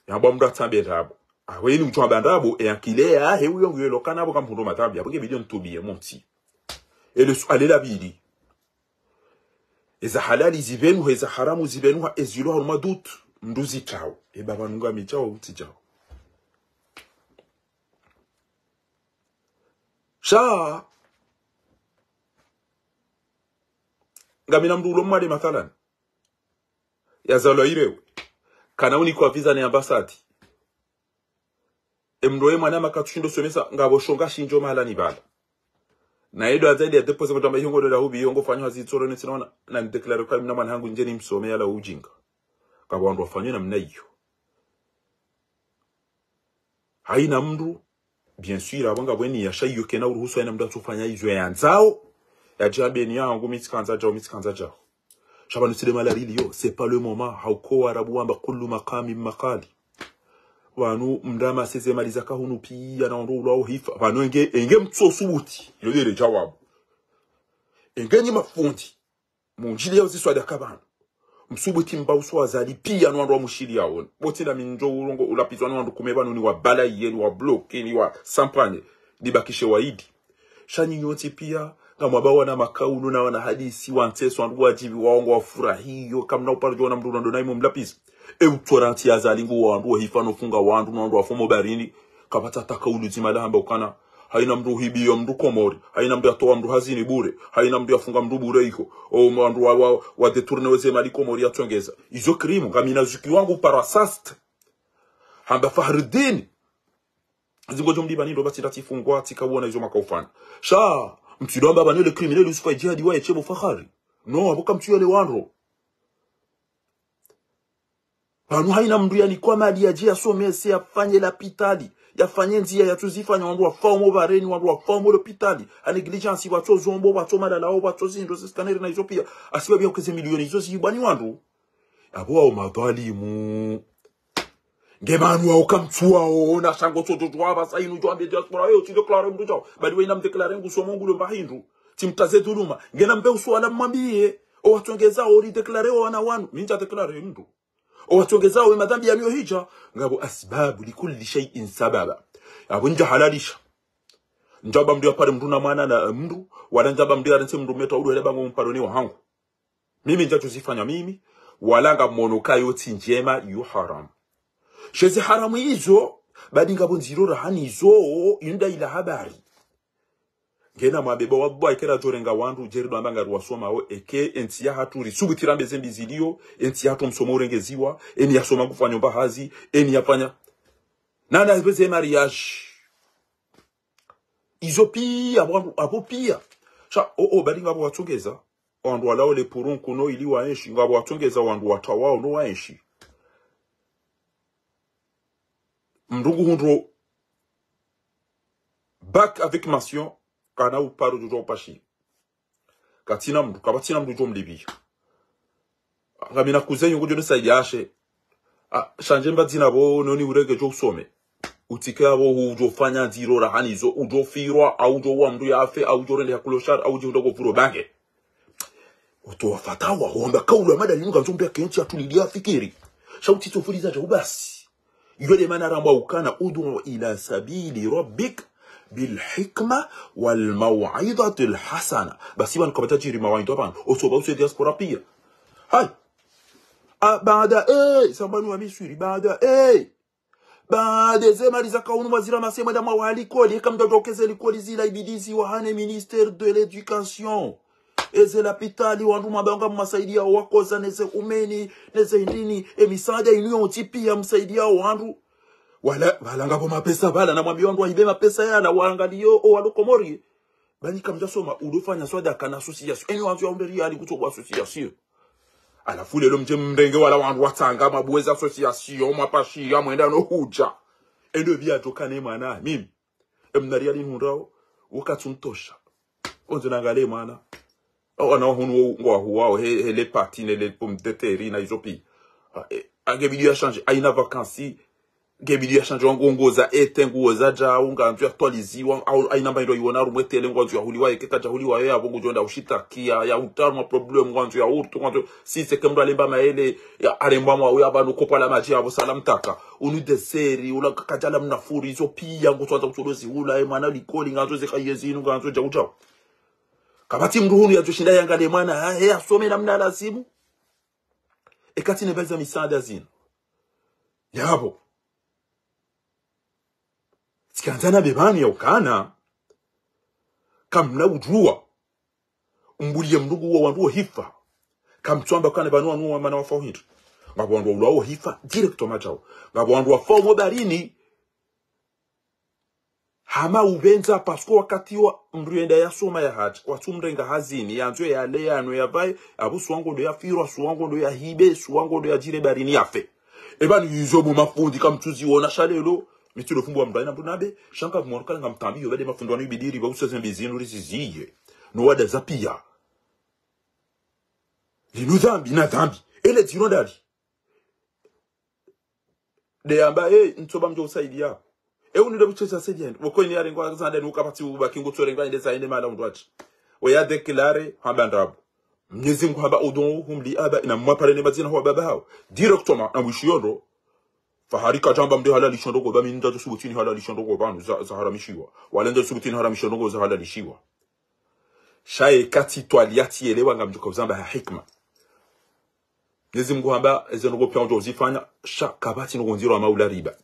Yamba mndru atsambe ndrabo. Awe ni mdjo amba ndrabo, e akili yahe uyo ngiyo lokana pvo ngamhundro madhambi. Yapvo nge bidi ntubiye montsi. Ele suala la pvili. Eza halali zipvenuha, eza haramu zipvenuha, ezilo harumwa doute, mndru zitrao. E baba nunga mitshao, mtsidjao. Sha, ngamina mndru ulo mwade mathalan. Yazalwa irewe. Kana unikwa visa ne ambassade. E mndru ye mwana makatsushindo somesa, ngapvo shonga shindjo mahala ni pvala. Na edo azaidi ya déposer mndru amba ihongo dola hubi, ihongo fanyo hazi tsoro ne tsinaona, na nidéclarer kwa mna mwana hangu ndjeni msome yala ujinga. Ngapvo wandru wafanyo namna iyo. Haina mndru, bien sûr, apvo ngapvo eni ya sha iyo kena uruhusu haina mndru atsofanya izo yandzao, yadjambe ni yangu, mi tsikandza djao, mi tsikandza djao. Sha pvanu tsi le mahala liliyo, c'est pas le moment, hauka Warabu wamba كل مقام مقال. Pvanu mndru amaseze mali zaka hunu piya na wandru ulwao hifa. Pvanu enge, enge mtsosubuti, ilo dere djawabu. Enge nyi mafundi. Mundjili ya uziswa daka pvanu. Msubuti mba uswa Azali piya no wandru wa mushili yaone. Pvo tsi na mi ndjo urongo ulapvizwa no wandru kume pvanu ni wa balaye, ni wa bloqué, ni wa sampanye, ni bakishe waidi. Sha nyi nyontsi piya, ngamwamba wana makaulu na wana hadisi, wa ntseso, wandru wadjivi, waongo, wafurahiyo, kamna uparo djo wana mndru urondo na imo mlapvizi. E utsora ntsi ya Azali ngu wandru wahifa no funga wandru, no wandru wafo mo baharini, kapvatsi hata kaulu dzima la hamba ukana. Haina mndru uhibiyo mndru Komori. Haina mndru yatowa mndru hazini bure. Haina mndru yafunga mndru bure iho. O wandru wa, wa, wa détourner weze mali Komori yatsongeza. Izo crime. Ngamina zuki wangu parasast. Hamba Fahridine. Zingodjo mdiba nindo pvatsi nda tsifungwa, tsika uona izo makaufanya. Sha, mtsido amba pvanu le criminel Yusufa Idjihadi wa eshebo Fahari. No, apvo kamtsuyo le wandru. Pvanu haina mndru yanikwa mali yadje yasomese, yafanye lapitali, yafanye ndziya, yatsuzifanya wandru wafao mo baharini, wandru wafao mo lopitali, ha négligence, pvatso zombo, pvatso malalao, pvatso zindro, ze scanner na izo piya, hasibabu ya ukeze milioni izo zihibwa ni wandru. Apvo wao madhwalimu. Nge pvanu wao kamtsuwao, na shango tsoto twa pvasa inu djwambe diaspora, yo, tsi déclarer mndru djao. Badi wa ina mdéclarer ngusomo ngulo mba hindru. Tsimtaze dhuluma. Ngena mbe usuala mwambiye. Owatsongeza o lidéclarer o wana wanu. Mi ndja déclarer mndru. Owatsongeza o madhambi yanu yo hidja. Ngapvo أسباب، لكل شيء سبب. Apvo ndja halalisha. Ndjamba mndru yapare mndru na mwana na mndru. Wala ndjamba mndru yarentse mndru meta udo hele bango mparoni wa hangu. Mimi ndjatsu zifanya mimi, wala ngamono ka yo tsi ndjema, yo haramu. Sha ezi haramu izo, badi ngapvo ndziro rahani izo, yinda ila habari. Ngena mwabeba wa bwa ikera djorenga wandru, djeri ndo amba ngari wasomao, eke entsi yahatru risubuti rambe zembi zilio, entsi yahatru msomo urengeziwa, eni yasoma kufanya mba hazi, eni yafanya. Nana hepveze mariage. Izo pia, abo wandru, abo pia. Sha, o, o, bali ngapvo watsongeza. Wandru walao le purunku no ili waenshi, ngapvo watsongeza wandru watawao no waenshi. Mndru nguhundro bac avec mention, kana uparo djodjo upashi. Katsina mndru, kapvatsina mndru djo mlipvia. Ngamina kuzenyu ngudjo nisaidia ashe. Ah, shandje mba dzina bo, noni urenge djo usome. Utsike abo udjo fanya ndziro rahanizo, udjo firwa, au djo wa mndru yafe, au djo rende ya clochard, au djo udjo pvuro bange. Utowa fatawa, homba kaula madalinu ngandzo mbia kentsi yatulilia fikiri. Sha utsitso fuliza dja ubasi. Iyo nde mana rambwa ukana ادع إلى سبيل ربك بالحكمة والموعظة الحسنة. Basi pvanu kapvatsa djiri mawaidha pvanu. Otsoba use diaspora pia. Hai. Ah, baada, eh, sambanu wa Misri, baada, eh. Baada ze mali zaka unu mwazira mase mwenda mwawaha likoli, eka mdjadjokeze likoli zila ibidi ziwahane ministère de l'éducation. Eze lapitali wandru mwabanga mwasaidiyao wakoza neze umeni, neze hindrini, emisaada inu yontsi pia msaidiyao wandru. Wala, wala ngapvo mapesa pvala, namwambiye wandru wahibe mapesa yala, wangaliyo, o walo Komori. Bani kamdjasoma, udofanya swadaka na association. Eni wandzo ya hundre riyali kutso kwa association. Halafu lelo mdje mrenge wala wandru watsanga mwabuwe ze association, mwapashiya, mwenda no hudja. Endo biya djoka ne mwana, mimi. Emna riyali nihundrao, wakati untosha. Ondzo nangale mwana. Awana wahunu wo ngwahuwao, he, he le pâté, ne le pomme de terre, na izo pia. Ah, eh, ange bidi ya changer, haina vacances, nge bidi ya changer wangu nguo za été, nguo zadjao, ngandzo ya actualiziwa, au haina mba ndo iwona harumwa télé, ngandzo ya huliwa, eke kadja huliwa, ye yapvo ngudjo nda ushitakiya, ya utarumwa problème, ngandzo ya urtu, ngandzo, si c'est que mndru alemba maele, ya alemba mwa, ya pvanu kopwa la madji, yapvo salam taka. Unu désert, ula kadjala mna furi, izo pia, ngutsoandza kutsodozi hula, e mwana likoli, ngandzo ze kaye zinu, ngandzo djau djau. Kapvatsi mndru hunu yadjoshinda yangale mwana, ha, he asome namna lazimu. Eka tsi ne bali za misaada zinu. Yapvo. Tsikandza nambe pvanu ya ukana. Kamna udjuwa. Mbuliye mndru nguwo wandru wohifa. Kamtswamba kana pvanu wanu wamana wafa uhindri. Ngapvo wandru waulwa wohifa, directement djao. Ngapvo wandru wafa umo barini. Hama upvendza, parce que wakati wa mndru yenda yasoma yahadja, watsumrenga hazini, yandzo yale yanu yapvaye, apvo suwa ngondo yafirwa, suwa ngondo yahibe, suwa ngondo yadjire barini yafe. Eba ni izo bo mafundi kamtsuziwona sha lelo, mi tsi lo fumbo wa mndru haina mndru nambe, sha ngamwonao kana ngamtambiyo, bade mafundi wanu ibidi ripva useze mbi zinu riziziye. No wadaza pia. Linu dhambi, na dhambi. Ele dziro ndali. Nde yamba, eh, ntsoba mdjo usaidiya. E unu nde mtsoza saidiya. Woko ini yarengwa zande nuka pvatsi ubaki ngutsorenga ende za ende mala undru ati. Oya déclaré hamba ndrabo. Mnyezi Mngu hamba ادعوهم لآبائهم, mwapare ne madzina ho wababa hawo. Directement, na mwishiyo ndro. Fahari kadjamba mdru halalisha ndrongo, ba mi ndadjo subuti nihalalishe ndrongo pvanu za, zaharamishiwa. Wala ndadjo subuti niharamishe ndrongo zahalalishiwa. Sha ye katsi twali yatsi yelewa ngamdjo ka uzamba ha hikma. Mnyezi Mngu hamba, eze ndrongo pia ngudjo uzifanya, sha kapvatsi ndrongo ndziro hama ula riba.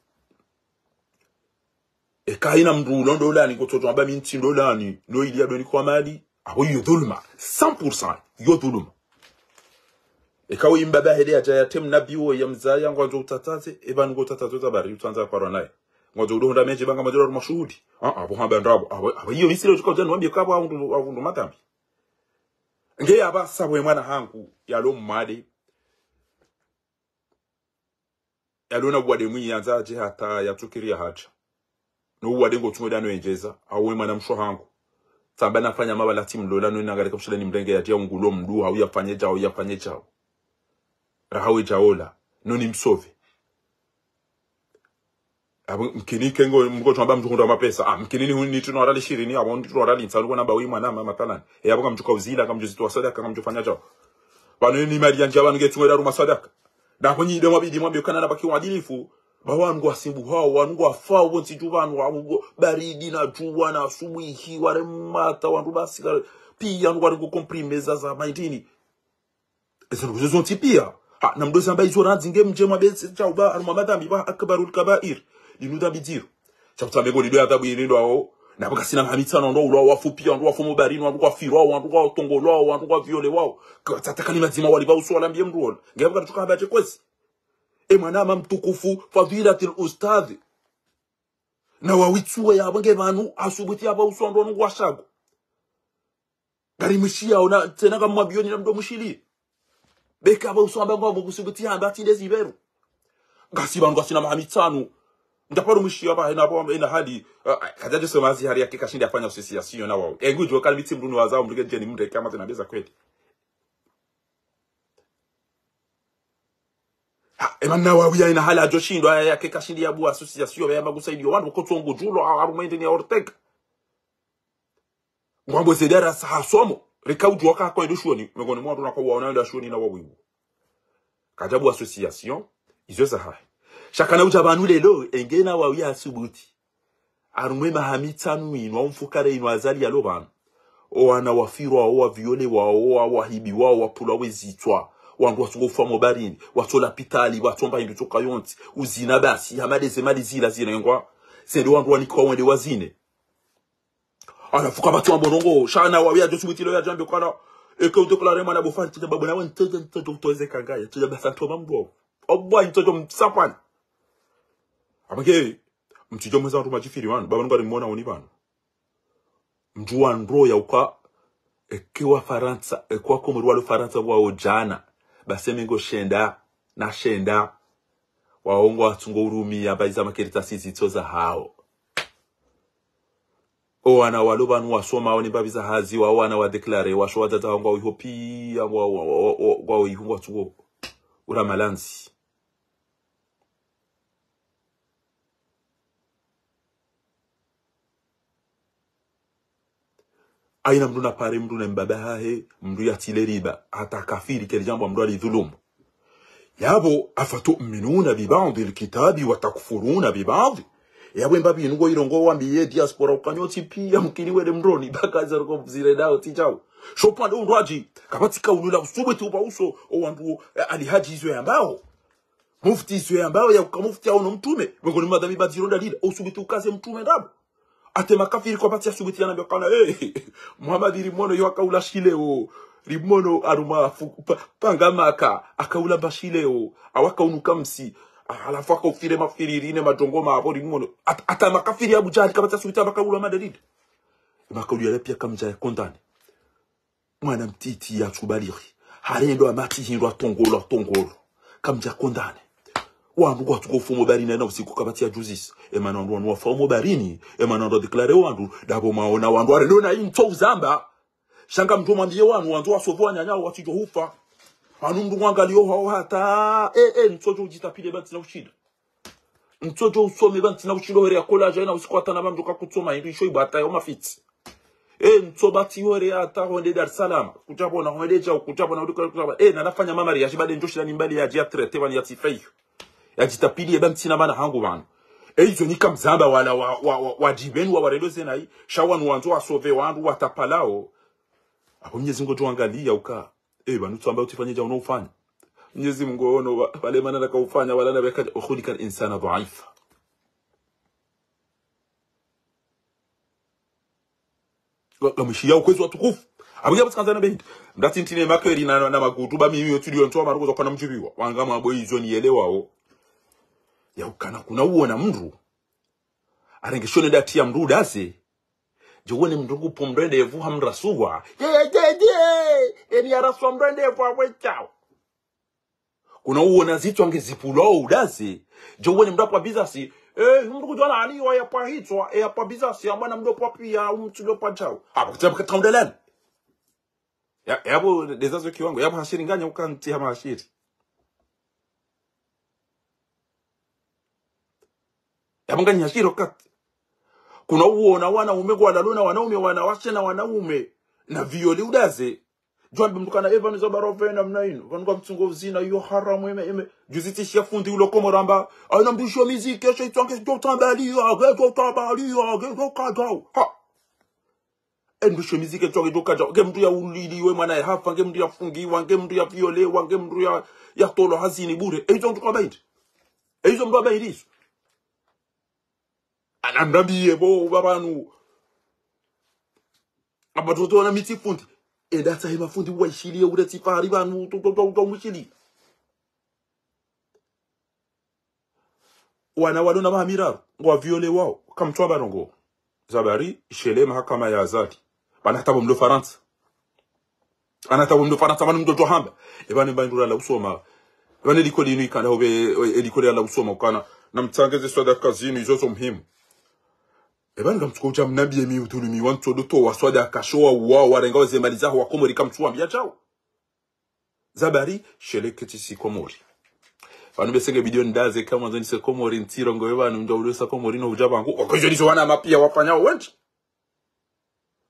Eka haina mndru ulo ndolani, kutsodjo hamba mi ntsi ndolani, no ili yadoni kwa mali, apvo iyo dhuluma, cent pour cent, iyo dhuluma. Eka uyi mbaba hende yadja yatreme nabi wo yamzaya ngwandzo utsatsaze, eba nungo utsatsaze utabari utsandza parwa naye. Ngwandzo udo hundra mendje ba ngamdjo harumwa shuhudi. Ah, apvo hamba ndrabo, apvo, apvo iyo misile utsika udja niwambie kapvo ahundru, ahundru matambi. Nge yapvasa pvo ye mwana hangu, yalo mwade. Yalo na uwade mwinyi yandza yadje hata yatsukiri yahadja. No uwade ngo tsumo dano endjeza, awe mwana mshe hangu. Tsamba nafanya mabala tsi mlola, no nangaleka mshile nimrenge yadje ya ungulo mdru, hau yafanye djao, yafanye djao. Raha we djaola, no nimsove. Apvo mkini kengo mngo tshamba mdru hundra mapesa. Ah, mkini ni huni tsi no rali shirini, apvo ntsi no rali ntsanu kona mba wi mwana mama talan. E apvo kamdjo ka uzila, kamdjo zitowa swadaka, kamdjo fanya djao. Pvanu ni mali yandja pvanu nge tsumo da harumwa swadaka. Na honyi ndo mwabidi mwambe kana nabaki wadilifu. Ba wanu ngwasimbuhao, wanu ngwafao, pvo ntsi dju pvanu, wanu ngwa baridi na djuwa na asubuhi, waremata, wanu basi ka, pia wanu ngwarengo comprimés za, za maindini. Eze ndrongo zontsi pia. Ha, na mdru zamba izo randzi nge mdje mwambe tsi djao ba, harumwa madhambi ba أكبر الكبائر. Linu dhambi dziro. Sha kutsambe ngo lido ya adhabu yinu ndo hao. Na pvaka sina maha mitsanu wandru waulwa, wafu piya, wandru wafu mobarini, wandru wafirwa, wandru watongolwa, wandru waviolewao. Katsataka ni madzima wali pvauso walambiye mndru wola. Nge pvaka tuka habari kwezi. E mwananya mtukufu, fadhilatil ustadhi. Na wawitsuwe yapvo nge pvanu, asubuti yapvo uso wandru wanu ngwashago. Ngari mwishiya ona, tsena ngamwambiyoni na mdo mwishiliye. Beka pvo uso amba ngwambo kusubuti hamba tsi nde zipveru. Ngasi pvanu ngasina maha mitsanu. Ndaparo mwishiya pvahe na pvo amba ina hali, ah, ah, kadjadjo sema zi hari yake kashindi afanya association na wao. E ngudjo kali mitsi mndru ni wazao mndru kedjeni mndru eke ama tsena beza kweli. Ha, e mana wawiya ina hali adjo shindwa yake kashindi yabuwa association yamba kusaidiya wandru kotsongo djulo, a-, arumwende ni ya Ortega. Ngwambo ze darasa hasomo, reka udjuwa ka kwa ndo shuoni, mengoni mwa wandru na kwa waona ndo shuoni na wawiwu. Kadjabuwa association, izo zahahe. Sha kana udja pvanu lelo, engena wawiya asubuti. Arumwe maha mitsanu inu, au mfukare inu Azali yalo pvanu. O wana wafirwa, o waviolewao, o wahibiwao, o wapvulwa wezitswa. Wandru watsungo ufa mobarini, watso lapitali, watsomba hindru tsoka yontsi. Uzina basi, hama ndeze mali zila zinengwa. Sende wandru wanikwa wende wazine. Halafu kapvatsi wambo ndrongo, sha na wawiya djo subuti lo yadjambe kana, eke udéclarer mwana bofa, ntsidja babo nawe ntsidja, ntsidja utoze kangaya, ntsidja basa ntoma mbo. Obwa ntsidja msapwana. Apvake, mtsidjo mweza wandru madjifiri wanu, baba nunga rimwona oni pvanu. Mdjuwa ndro ya uka, eke wa Farantsa, eke wa Komori walo Farantsa wa ojana, base mengo shenda, na shenda, waongo watsungo urumiya, pvayiza makeritasi zitso zahao. O wana walo pvanu wasoma, o ni mbapvi za hazi, wa o wana wa déclarer, washo wadzadze wao ngwao iho piya, ngwao, ngwao, ngwao, ngwao iho ngwatsuko. Ura malandzi. Haina mndru na pare mndru na mbaba hahe, mndru yatsile riba, hata kafiri keli djambo mndru alidhulumu. Yapvo, أفتؤمنون ببعض الكتاب وتكفرون ببعض. Yapvo mbapvi inu ngo irongo wambiye diaspora uka nyontsi piya mkini wende mroni, baka zaroko zire dao tsi djao. Sho pvwandze undrwadji, kapvatsi kaulula usubuti upva uso, o wandru, eh, Ali Hadji izo yambao. Mufti izo yambao ya uka mufti yaono mtrume, mengoni mwa madhambi badziro ndalila, usubuti ukaze mtrume ndrabo. Hata makafiri kwapvatsi asubuti yanambia kana, eh, Muhammad rimono yo akaula shileo, rimono aruma fu-, pa-, panga Maka, akaula mba shileo, awakaunuka msi, halafu akaufire mafiriri ne madrongo mapvo rimono. Hata, hata makafiri ya Abu Jahali kapvatsi asubuti amba kaula madalili. Makauli yale piya kamdja ya condamner. Mwana mtiti yatsubalighi. Harendo amatsi hindru atongolo, atongolo. Kamdja condamner. Wandru ngwatsuko ufa mobarini na usiku kapvatsi ya djuzisa. E mana wandru wanu wafa mobarini. E mana wandru wadéclarer wandru. Ndapvo maona wandru warendo na intso uzamba. Sha ngamdjo mwambiye wanu wandzo wasauver wananya watsidjo ufa. Anu mndru ngwangaliyo hao hata. E, e, ntso djo udjitapile pvatsi na ushinda. Ntso djo usome pvatsi na ushinda hwere ya collège, haina usiku hata na pvamdjo kakutsoma hindru isho ibwata yo mafitsi. E, ntso pvatsi hwere hata hwende Dar es Salaam. Kudjapvona hwende djau, kudjapvona hwende kudjapvona. E, na nafanya mamari ya shibade ndjo shila ni mbali yadji ya traité pvani ya tsifa iyo. Yadjitapili ye pvatsi na mana hangu pvanu. E, izo nika mzamba wala wa, wa, wa, wadjipvenu wa warendo zenayi. Sha wanu wandzo wasauver wandru watapalao. Apvo Mnyezi Mngu djo wangaliya uka. E, pvanu tsu amba utsifanye dja uno ufanya. Mnyezi Mngu ono, wa-, wale mana naka ufanya, wala na weka, وخلق الإنسان ضعيفا. Wa-, wa mwishiya ukwezi watukufu. Apvo ngiya pvatsi kandzana bendi. Mdatsi ntine makeri na, na, na magutu, ba mimi yo tsuli yo ntso wa maruko za kwana mdjibiwa. Wanga mwabo izo niyelewao. Ya ukana kuna uona mndru. Arenge shone dati ya mndru udaze. Djo wone mndru ngu pvo mrende evu hamrasuwa. Ye, ye, ye, ye. Eni yarasuwa mrende evu awe chao. Kuna uona zitswa nge zipvulwao udaze. Djo wone mndru apvwa bizasi. Eh, mndru kudjona ani wa yapvwa hitswa, e yapvwa bizasi, amwana mndru pvwa piya, umtsulo pvwa chao. Apvo kutsi apvo katika undalani. Ya, yapvo ndeza zo kiwango, yapvo hashiri nganya uka ntsi hama hashiri. Yapvo nganya hashiri wakati. Kuna uona wanaume ngwalalo na wanaume, wanawashe na wanaume. Na violi udaze. Djo wambe mndru kana eva nizo baro pvena mna inu. Pvanu ka mtsungo uzina, iyo haramu eme, eme. Djuzi tsishiya fundi ulo Komori amba. Haina mndru isho miziki, esho itswa nge djo tambaliya, nge djo tambaliya, nge djo kadjao. Ha. E mndru isho miziki itswa nge djo kadjao. Nge mndru ya uliliwe mwana ya hafa, nge mndru ya fungiwa, nge mndru ya violewa, nge mndru ya, ya tolwa hazini bure. E izo mndru kwa bairi. E izo mndru wa bairi izo. Anamrambiye bo, ba pvanu. Amba tsoto wana mitsi fundi. Enda tsahe mafundi waishiliye ule tsi fahari pvanu, to, to, to, to, mushili. Wana walo na maha miraru, ngwa violé wao, kamtswa barongo. Zabari, ishele mahakama ya Azali. Pvanu hata pvo mlo Farantsa. Ana hata pvo mlo Farantsa, pvanu mdo hamba. Eba ne mba ndru la usoma. Eba ne likoli inu ikana hobe, e, likoli la usoma ukana. Na mtsangeze swadaka zinu, izo zo muhimu. Eba ngamtsuko udja mnambiye mi udhulumiwa ntsodo towa swadaka, sho wa, wa, warenga waze mali zaho wa Komori kamtsuwambiya djau. Zabari, shele ketsi si Komori. Pvanu bese nge bidiyo ndaze kamwandzo nise Komori, ntsirongowe pvanu, ndja ulesa Komori no udja pvangu. Wako izo ndizo wana mapiya wafanya wendji.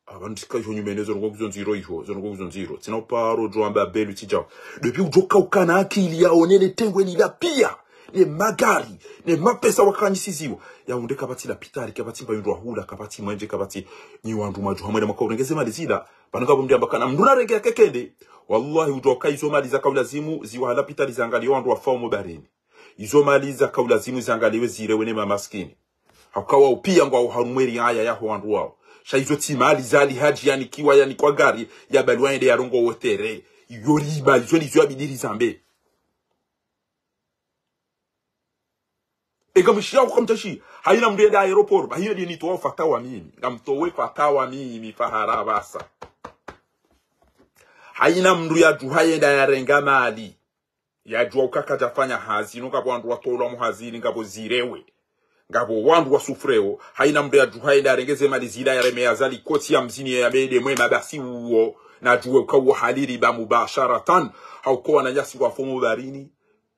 Apvanu tsika iho nyumeni, zo ndrongo kuzo ndziro iho, zo ndrongo kuzo ndziro. Tsina uparo djo amba belu tsi djau. Dopi udjo kauka na akili ya onele tengwe lila piya. Ne magari, ne mapesa wakanyisiziwa. Ya unde kapvatsi lapitali, kapvatsi mba yundru wa hula, kapvatsi mwenje, kapvatsi nyi wandru mwadjo hamwe na makaurengeze mali zila. Pvanu ngapvo mndru yamba kana mndru narenge ya kekende. Wallahi, udjo uka izo mali zaka ulazimu ziwa ha lapitali zangaliye wandru wafao mo barini. Izo mali zaka ulazimu zangaliwe zirewe ne mamaskini. Hauka wao piya ngwao harumwa eri aya yaho wandru wao. Sha izo tsi mali za Ali Hadji yanikiwa, yanikwa gari, ya baliwa yende yarongowe terrain. Iyo riba, izo ndizo yabidi rizambe. Eka mwishiya uka mtsashi, hayina mndru yenda aéroport, ba hayina ndiye nitowa fatawa mimi. Ngamtowe fatawa mimi, fahara pvasa. Hayina mndru yadjuha yenda yarenga mali. Yadjuwa uka kadjafanya hazi, inu ngapvo wandru watolwa muhazini, ngapvo zirewe. Ngapvo wandru wasufreo, hayina mndru yadjuha yenda yarengeze mali zila yareme ya Azali kotsi ya mzini ya mende mwema basi uwo, nadjuwe uka uwo hali riba mubasharatan, hauka wananyasi ngwafo mo barini,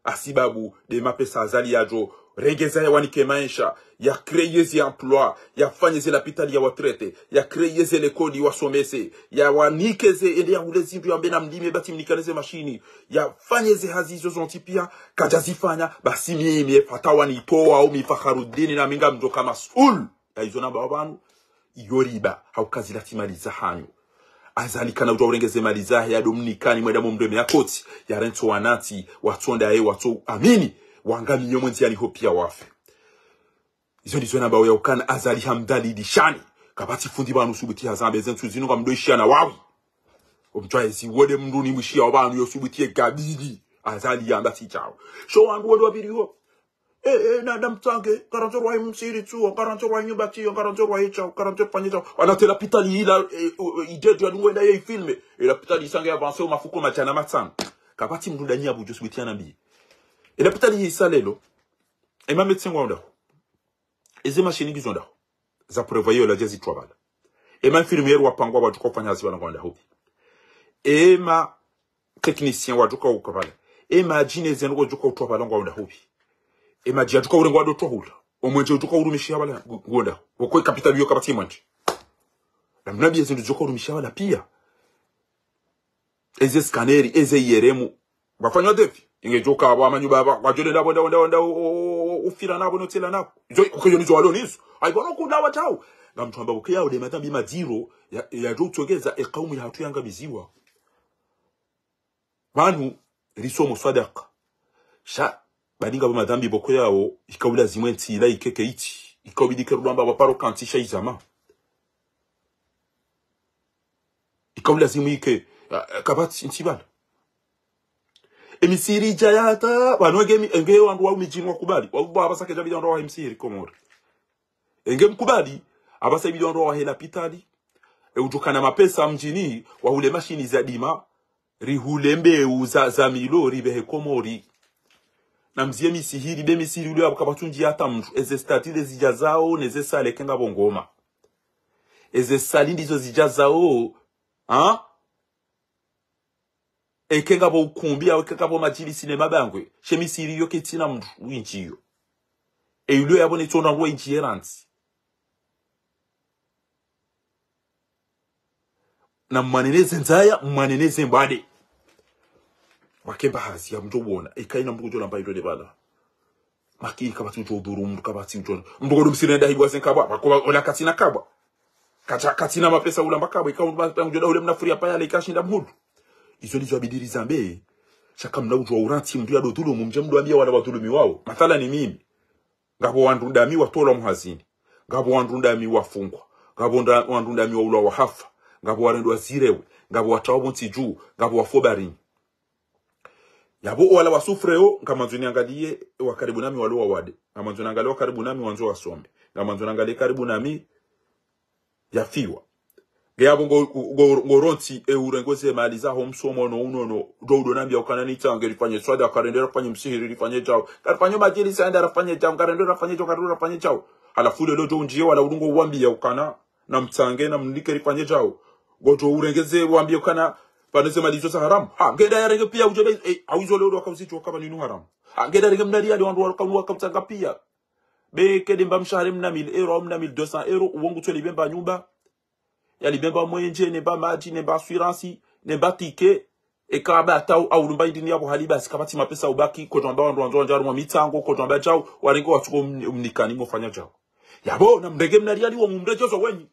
hasibabu de mapesa Azali yadjo rengeza yawanike maesha, ya créer ze emploi, yafanye ze lapitali ya watraité, ya créer ze likoli wasomese, yawanike ze ende yahule zindru yambe na mlime batsi mnikane ze mashini, yafanye ze hazi izo zontsi piya, kadjazifanya, basi mimi, fatawa nitowa, o mi Fakharudini na mi ngamdjo ka mas'ul. Ya izo nambao pvanu, iyo riba, hauka zila tsi mali zahanyu. Azali kana udjuwa urengeze mali zahe, ya domnikani mwenda mo mndru eme ya kotsi, ya rentso wanantsi, watsonda ye, watso amini, wangamiyo mwenzi yaniho piya wafe. Izo ndizo nambao ya ukana Azali hamdhalilishani. Kapvatsi fundi pvanu subuti hazambe ze ntsu zinu ngamdo ishiya na wawi. Omtwaye zi wode mndru ni mwishiya wa pvanu yo subuti ye gabili. Azali yamba tsi djau. Sho wandru wende wapviri ho. Eh, eh, na, na mtsange, karandzo rwahi msiri tsuwa, karandzo rwahi nyumba tiyo, karandzo rwahi djau, karandzo fanye djau. Wana te lapitali ila, eh, eh, idédio ya dungo enda ye ifilme. E lapitali isange avancé o mafuko madjana matsanu. Kapvatsi mndru ndani ya budjo subuti yanambiye. E lapitali isa lelo. Ema médecin ngwao ndaho. Eze mashini ngizo ndaho. Za prévoyé yo ladja zitwa pvala. Ema infirmière wapangwa wadjuka ufanya hazi pvala ngwao ndaho. Ema technicien wadjuka uka pvala. Ema djine zendro wadjuka utwa pvala ngwao ndaho. Ema dji yadjuka urengwa ndo twa hula. Omwenje udjuka urumishiha pvala ngu-, ngwao ndaho. Woko capital yo kapvatsi mwenje. Na mnabi eze ndru djuka urumishiha pvala piya. Eze scanner, eze I R M. Bafanywa defi. Inge djoka wa manyu baba, wadjole ndapvo, ndapvo, ndapvo, ndapvo, o, o, o, ufira napvo, no tsela napvo. Izo, uke yo nizo walo nizo. Ayi, bono kuna watau. Ngamtsu amba uke yao de madhambi madziro, ya, yadjo utsongeza, e kaumu yahatru yangamiziwa. Pvanu, risomo swadaka. Sha, badi ngapvo madhambi boko yao, ika ulazimu entsi ila ikeke itsi. Ika ubidi ke rudwamba waparo kantsi sha izama. Ika ulazimu ike, ah, kapvatsi ntsi pvanu. Emisiri idja yata, pvanu enge mi-, enge wandru wa midjini wakubali. Wallah, apvasa kedja bidi wandru wa emisiri Komori. Enge mkubali, apvasa ibidi wandru wahe lapitali. E udjukana mapesa mdjini, wahule mashini za dima, rihule mbeu za, za milo, ripvehe Komori. Na mziye misihiri, be misihiri ule apvo kapvatsu ndji yata mndru. Eze stade de zidja zao, neze sale ke ngapvo ngoma. Eze sali ndizo zidja zao, ha? Eke ngapvo ukumbi, au eke ngapvo madjilisi ne mabangwe. She misihiri yo ketsina mndru, windji yo. E yulo yapvo ne tsona rwa indji ye randzi. Na mwaneneze ndzaya, mwaneneze mbade. Wakemba hazi ya mndru wona. Eka ina mndru kudjola mba ilo de pvala. Maki kapvatsi udjo udhuru, mndru kapvatsi udjo. Mndru kodo msiri nenda hibwa ze nkabwa, wako ola katsina kabwa. Katsa, katsina mapesa ula mba kabwa, ika mndru ba, udjo da ule mna furi ya paya le ikashinda mhulu. Izo ndizo abidi rizambe. Sha kamna udjo wa urantsi mndru yado dhulumu, mdje mdo ambiya wala wadhulumiwao. Mathala ni mimi. Ngapvo wandru ndami watolwa muhazini. Ngapvo wandru ndami wafungwa. Ngapvo nda-, wandru ndami waulwa wahafa. Ngapvo warendwa zirewe, ngapvo watrawo pvo ntsi dju, ngapvo wafo barini. Yapvo wala wasufreo, ngamandzo niangaliye wa karibu nami walo wawade. Ngamandzo niangaliye wa karibu nami wandzo wasome. Ngamandzo niangaliye karibu nami yafiwa. Nge yapvo ngo, ngo, ngo rontsi, e, urengo ze mali zaho msomo no unono, ndo udo nambia ukana nitsange rifanye swada, karende rafanye msihiri, rifanye djau. Karifanye madjilisi, enda rafanye djau, karende rafanye djau, karende rafanye djau. Halafu leo ndo undjiye wala ulungo uwambia ukana, namtsange, namnike rifanye djau. Ngojo urenge ze wambie ukana, pvanu ze mali izo za haramu. Ha, ngenda yarenge pia udjo be, eh, awizo leo ndo wakauzi djo kaba ninu haramu. Ha, ngenda renge mna riyali wandru waka-, wakamutsanga pia. Be kede mba mshahara mna mille euros, au mna mille deux cents euros, uwo ngutso libemba nyumba. Yalibemba mwenje, nemba madji, nemba assurance, nemba ticket. Eka ba tau, au lumba indini yapvo hali basi kapvatsi mapesa ubaki, kodjo amba wandru wandzo wandja harumwa mitsango, kodjo amba djau, warenge watsuko mn-, mnikani mofanya djau. Yapvo, namrenge mna riyali wo mumredjezo wenyi.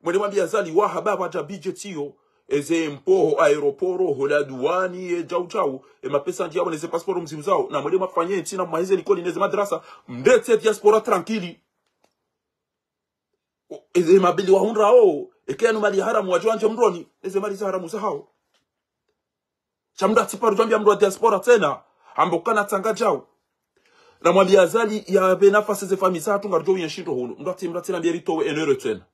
Mwende mwambie Azali, wahaba pvadja budget iyo, eze mpoho, aéroport, ho la douane, e djau djau, e mapesa ndji yapvo neze passeport mzimu zao, na mwende mwafanye ntsi na mwaheze likoli neze madrasa, mretse diaspora tranquille. O, eze mabili wahundrao, eke yanu mali haramu wadjo wandje mroni, eze mali za haramu za hao. Sha mndru atsiparu djwambia mndru wa diaspora tsena, amba ukana tsanga djau. Namwambie Azali yapve nafasi ze fami zatru ngaridjo uyenshi ndo hunu. Mndru atsi, mndru atsi nambie ritowe enero tsena.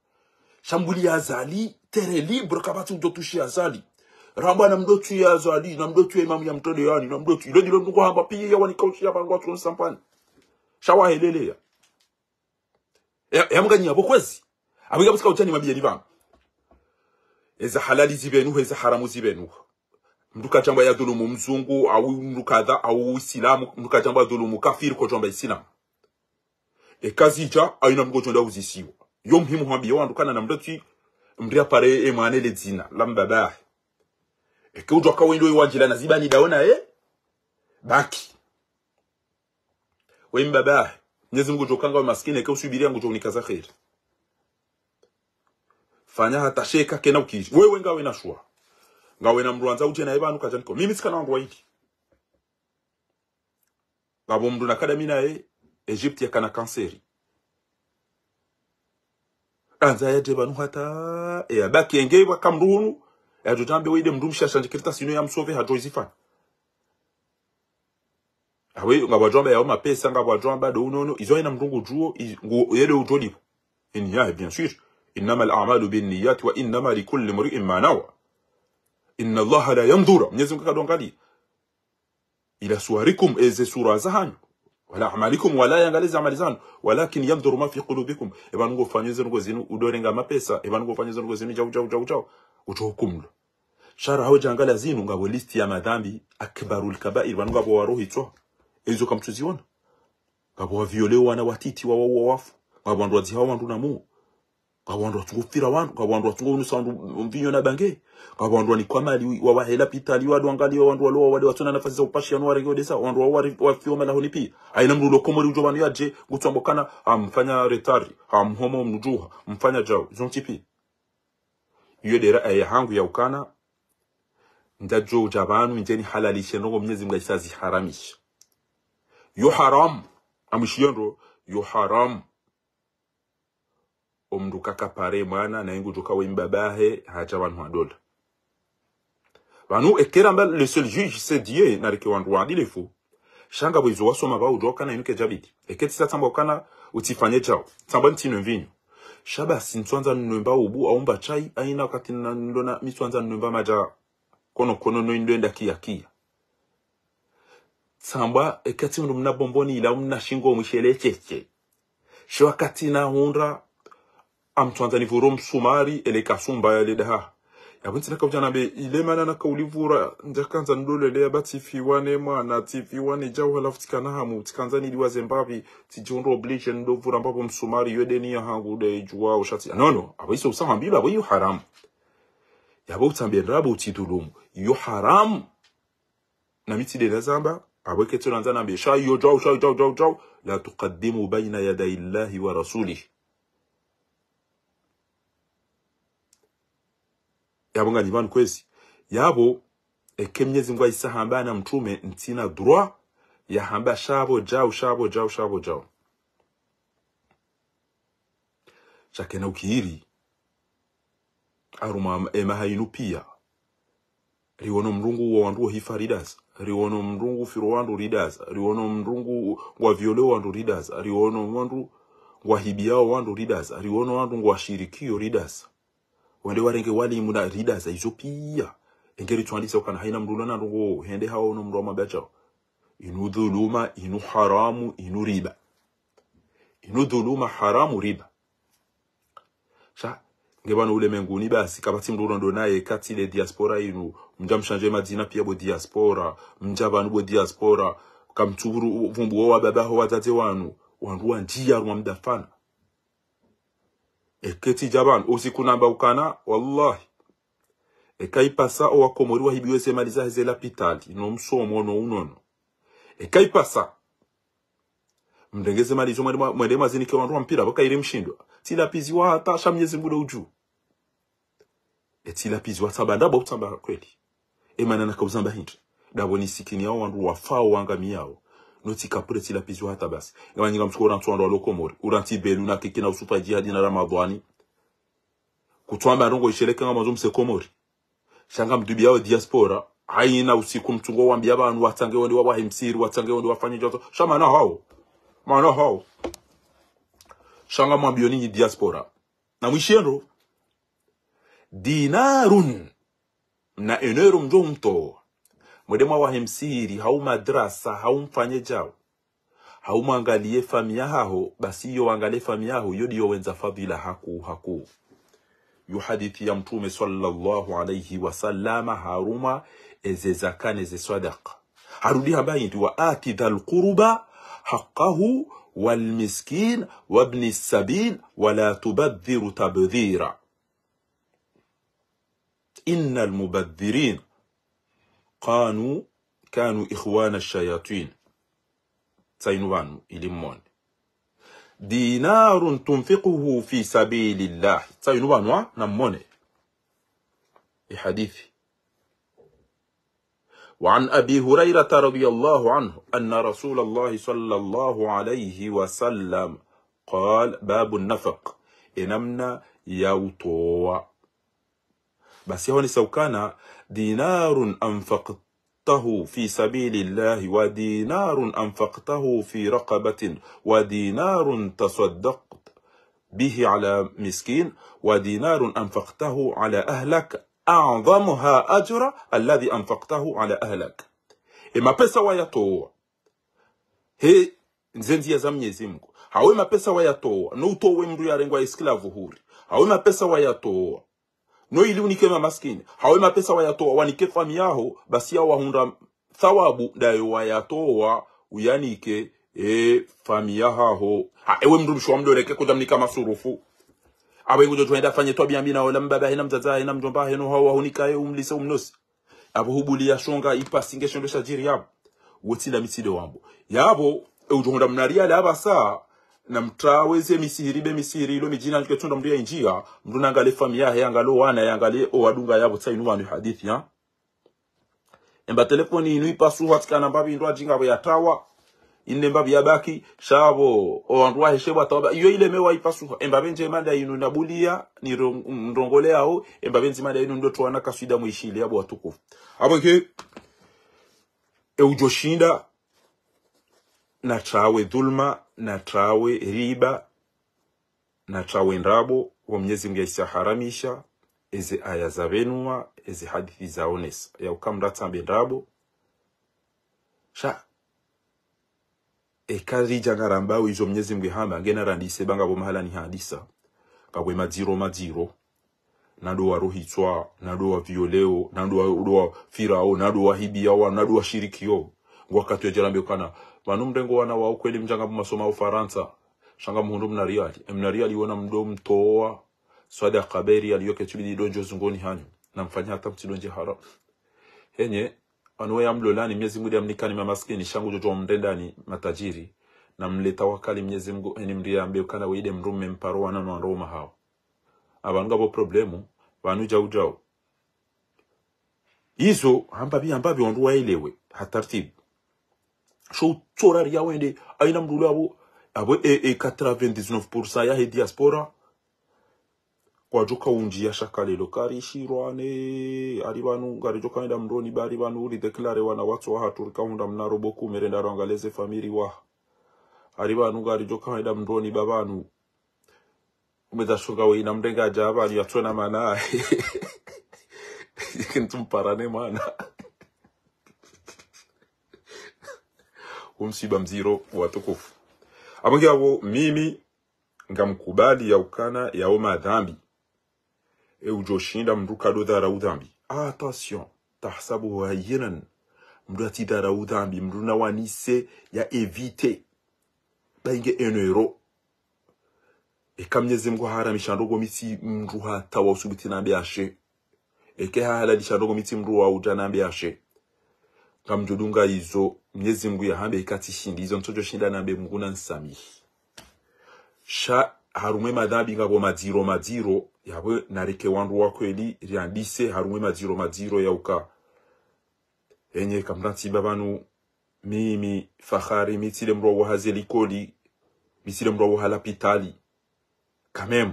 Sha mbuli Azali, terre libre, kapvatsi udjo tushi Azali. Ramba namdotsu ya Azali, namdotsu ya imamu ya mtode yani, namdotsu. Ilo ndilo mndru hamba pia ya wanikaushi ya pangwa tsu sampani. Sha wahelelea. Ya, ya mngani yapvo kwezi. Apvo ikapvo tsika udjani mabiyeni pvanu. Eza halali zipvenuha, eza haramu zipvenuha. Mndru kadjamba yadhulumu mzungu, au mndru kadha, au Uislamu, mndru kadjamba yadhulumu kafiri, kodjwamba Islamu. Eka zidja, aina mndru ngodjo nda uzisiwa. Yo muhimu hwambie wandru kana namdotsi, mndru yapare e mwana le dzina, la mbabahe. Eke udjo kawo indo iwandjila na zibani daona, eh? Baki. We mbabahe, Mnyezi Mungu ngudjo kanga we maskini, eke usubiria ngudjo unika za kheri. Fanya hata sheka kena ukishi. Wewe ngawe na shwa. Ngawe na mndru wandza udje naye pvanu kadjaniko. Mimi tsikana wangu waili. Ngapvo mndru nakada mi naye, Egypte yakana kanseri. Andza yadje pvanu hata, e, yabaki enge pvaka mndru hunu, yadjo tambe wende mndru mshe ashandje kartasi inu yamsove hadjo izifanya. Awe, ngapvo wadjwamba yao mapesa, ngapvo wadjwamba ndo unono, izo haina mndru ngudjuo, i-, ngu-, yende udjo lipvo. Ini yahe, bien sûr. إنما الأعمال بالنيات وإنما لكل امرئ ما نوى. إن الله لا ينظر. Mnyezi Mungu kadjwangalia. إلى صوركم, eze sura zahanyu. ولا أعمالكم, wala yangalie ze amali zahanyu. ولكن ينظر ما في قلوبكم. E pvanu ngofanyo ze ndrongo zinu, udorenga mapesa. E pvanu ngofanyo ze ndrongo zinu, djau, djau, djau, djau. Udjo hukumulwa. Sha raha udjangalia zinu, ngapvo liste ya madhambi, أكبر الكبائر, pvanu ngapvo warohitswa. Ezo kamtsuziona. Ngapvo waviole wana watiti wa, wa, wa wafu. Ngapvo wandru wadziha wandru na mu. Ngapvo wandru watsungo fira wandru. Ngapvo wandru watsungo unusa wandru mvinyo na bange. Ngapvo wandru wanikwa mali wa, wahela pitali, wadjwangalia wandru walo wawade watsuna nafasi za upashi yanu warenge odesa. Wandru wa, wa, wafiwa malahoni pia. Haina mndru ulo Komori udjo pvanu yadje, ngutswambo kana, amfanya retard, amhomo mdjuha, mfanya djau. Zontsi pia. Iyo ndera aya hangu ya ukana, ndjadjo udja pvanu, ndje nihalalishe ndrongo Mnyezi Mungu aisa ziharamisha. Yo haramu, amwishiyo ndro, yo haramu. Omndru kakapare mwana, na ingu djoka we mbabahe, hadja pvanu hadola. Pvanu, eke ramba le seul juge, c'est Dieu, nareke wandru waadilifu. Sha ngapvo izo wasoma pvao udjo kana inu kedjabidi. Eke tsisa tsamba ukana utsifanye djau. Tsamba ntsinwe mvinyo. Sha basi ntsuandza ninwe mba ubu, au mba chai, haina wakati na ndona mi ntsuandza ninwe mba madja kono kono no indo enda kia kia. Tsamba, eke tsi mndru mna bomboni ila mna shingo mwishele cheche. Sho wakati nahundra, amtsuandza nivuro msumari, ele kasumba yale daha. Yapvo ntsina kaudja nambe, ile mana nakaulivura, ndjakandza ndolele ya batsi fiwa ne mwana, tsi fiwa ne djau halafu tsikana hamu, tsikandza niliwaze mbapvi, tsidjihundra obligé ndovura mbapvo msumari, yo deni ya hangu nde idjuwa, ushati. Non, non, apvo iso usa hambilo, apvo iyo haramu. Yapvo utsambe ndrabo utsidhulumu, iyo haramu. Na mi tsi ndena zamba, apvo eke tsi nandza nambe, sha iyo djau, sha iyo djau, djau, djau, لا تقدموا بين يدي الله ورسوله. Yapvo ngani pvanu kwezi. Yapvo, eke Mnyezi Mungu aisa hamba na mtrume, ntsina droit, ya hamba sha pvo djau, sha pvo djau, sha pvo djau. Sha kena ukiri. Harumwa emaha inu piya. Riwono mndru ngu uwa wandru wo hifa ridaza. Riwono mndru ngu firo wandru ridaza. Riwono mndru ngu ngwa viole wandru ridaza. Riwono wandru ngwa hibiyawo wandru ridaza. Riwono wandru ngwa shirikiyo ridaza. Wende warenge walimu na ridaza izo piya. Engeri tsuwandisa ukana hayina mndru lona ndrongo hende hawono mndru wa mabachao. Inu dhuluma, inu haramu, inu riba. Inu dhuluma, haramu, riba. Sha, nge pvanu ulemenguni basi, kapvatsi mndru urondo naye, katsi le diaspora inu, mdja mshanje madzina piya bo diaspora, mdja pvanu bo diaspora, kamtsuvuru vumbu wo wababa ho wadzadze wanu, wandru wandjiya harumwa mdafana. Eka tsidja pvanu, usiku namba ukana, wallahi. Eka ipasa owakomori wahibiwe ze mali zahe ze lapitali, no msomo, no unono. Eka ipasa. Mrenge ze mali zo mwende mwa-, mwende mwazinike wandru wa mpira, pvo kayiri mshindwa. Tsilapviziwa hata sha Mnyezi Mngu ndo udjuwa. E tsilapviziwa tsamba ndapvo utsamba kweli. E mana naka uzamba hindri. Ndapvo nisikini yawo wandru wafao wangamiyawo. No tsikapvure tsilapviziwa hata basi. Ewa nyinga msuko urantsi wandru walo Komori. Urantsi Belu na Kiki na Usufa Jihadi na Ramadhwani. Kutsuwamba ndrongo isheleke ngamwandzo mse Komori. Sha ngamdubiyao diaspora, hayina usiku mtsungo wambiya pvanu watsange wende wawahe msihiri, watsange wende wafanye djotso. Sha mana hawo. Mana hawo. Sha ngamwambiyo ninyi diaspora. Na mwishiye ndro. Dinarun. Na enero mdjo mtowa. Mwende mwawahe msihiri, hau madrasa, hau mfanye djao. Hau mwangaliye famiya haho, basi iyo wangaliye famiya haho, iyo ndiyo wendza fadhila hakuu, hakuu. Yo hadithi ya Mtrume swallallahu alayhi wa sallama harumwa eze zaka neze swadaka. Harudi hamba hindri, وآت ذا القربى حقه والمسكين وابن السبيل ولا تبذر تبذيرا. إن المبذرين كانوا، كانوا إخوان الشياطين. Tsayinu pvanu, ili mmone. دينار تنفقه في سبيل الله. Tsayinu pvanu, ha? Na mmone. I hadithi. وعن أبي هريرة رضي الله عنه أن رسول الله صلى الله عليه وسلم قال: باب النفق. Enamna ya utowa. Basi yahonesa ukana, دينار أنفقته في سبيل الله، ودينار أنفقته في رقبة، ودينار تصدقت به على مسكين، ودينار أنفقته على أهلك، أعظمها أجرا الذي أنفقته على أهلك. E mapesa wayatowa. He, nze ndziya za Mnyezi Mngu. Hau e mapesa wayatowa. No utowe mndru yarengwa esclave huri. Hau e mapesa wayatowa. No ili unike mamaskini. Hau e mapesa wayatowa, wanike famiya yaho, basi ya wahundra thawabu ndayo wayatowa, uyanike, e, famiya haho. Ha, ewe mndru mshe wa mdroreke kudja mnika masurufu. Apvo ngudjo hwenda afanye twabiya mbi na ola mbaba hahe na mdzadze hahe na mdjomba hahe no hau wahunika ye umlise umnose. Apvo hubuliya shonga ipasi nge shendo shadjiri yapvo. Wotsi la mitsi de wambo. Yapvo, e udjo hundra mna riyali apvasa, na mtrawe ze misihiri be misihiri ilo midjini ndjuke tsundra mndru ya indjiya, mndru nangaliye famiya yahe, yangaliye wana, yangaliye owadunga yapvo tsayinu pvanu hadithi, ha? Emba telefoni inu ipasuha tsikana mbapvi ndo adjinga pvo yatrawa. Inde mbapvi yabaki, sha pvo, owandru wahe she pvo atawa ba, iyo ile mewa ipasuha. Emba pvendje mada inu nabuliya, ni rong-, ndrongole yaho, emba pvendje mada inu ndo tuwana kaswida mwishiliya pvo watukufu. Apvo nge, e udjo shinda, na trawe dhulma, na trawe riba, na trawe ndrabo, wo Mnyezi Mngu yasiya haramisha, eze aya zapvenuwa, eze hadithi zaonesa. Ya uka mndru atsambe ndrabo. Sha, eka ridja ngarambao izo Mnyezi Mngu hamba, ngena randise ba ngapvo mahala ni hadisa. Ngapvo madziro, madziro. Na ndo warohitswa, na ndo wavioleo, na ndo wa, ndo wafirao, na ndo wahibiyawo, na ndo washirikiyo. Ngwakati wadjarambe ukana. Pvanu mrengo wana wa ukweli mdja ngapvo masoma Ufarantsa. Sha ngamhundru mna riyali. E mna riyali wona mdo mtowa. Swadaka be riyali yoke tsubidi ndo ndjo zungoni hanyu. Na mfanya hata mtsi ndo ndje hara. Henye, anu we ya mlolani, Mnyezi Mngu de amnikani mamaskini, sha ngudjo djo mrendani matajiri. Na mle tawakali Mnyezi Mngu, eni mri yambe ukana we ide mrume mparo wana no wandru woma hawo. Apvanu ngapvo problemu, pvanu djau djau. Izo, hamba pvi, hamba pvi wandru waelewe, ha tartibu. Sho utsora riya wende, hayina mndru ule apvo, apvo e, e quatre-vingt-dix-neuf pour cent yahe diaspora. kwadjoka undjiya shaka lelo, karishirwa ne, ari pvanu, ngaridjoka hwenda mdroni, ba ari pvanu, uri déclaré wana watso wahatru, rika hundra mna robo kume, renda rangalize famiri wa. Ari pvanu, ngaridjoka hwenda mdroni, ba pvanu. Umedza shunga we ina mrenga adja pvanu, yatsona mana. Kintu mparane mana. Umsiba mdziro watukufu. Apvo nge apvo, mimi, ngamkubali ya ukana yao madhambi. E udjoshinda mndru kado dharau dhambi. Attention, tahsabuhu hayyinan. Mndru atsi dharau dhambi, mndru nawanise ya éviter. Ba inge un euro. Eka Mnyezi Mngu haharamisha ndrongo mi tsi mndru hata wa usubuti nambe ashe. Eke hahalalisha ndrongo mi tsi mndru wa udja nambe ashe. Ngamdjodunga izo, Mnyezi Mngu yahambe ika tsishindi izo, ntsodjoshinda nambe Mngu nansamihi. Sha harumwa e madhambi ngapvo madziro madziro, yapvo nareke wandru wa kweli, riandise harumwa e madziro madziro ya uka. Enye kamnatsi ba pvanu, mimi, Fahari, mi tsi le mndru wa hazi likoli, mi tsi le mndru wa lapitali. Quand même,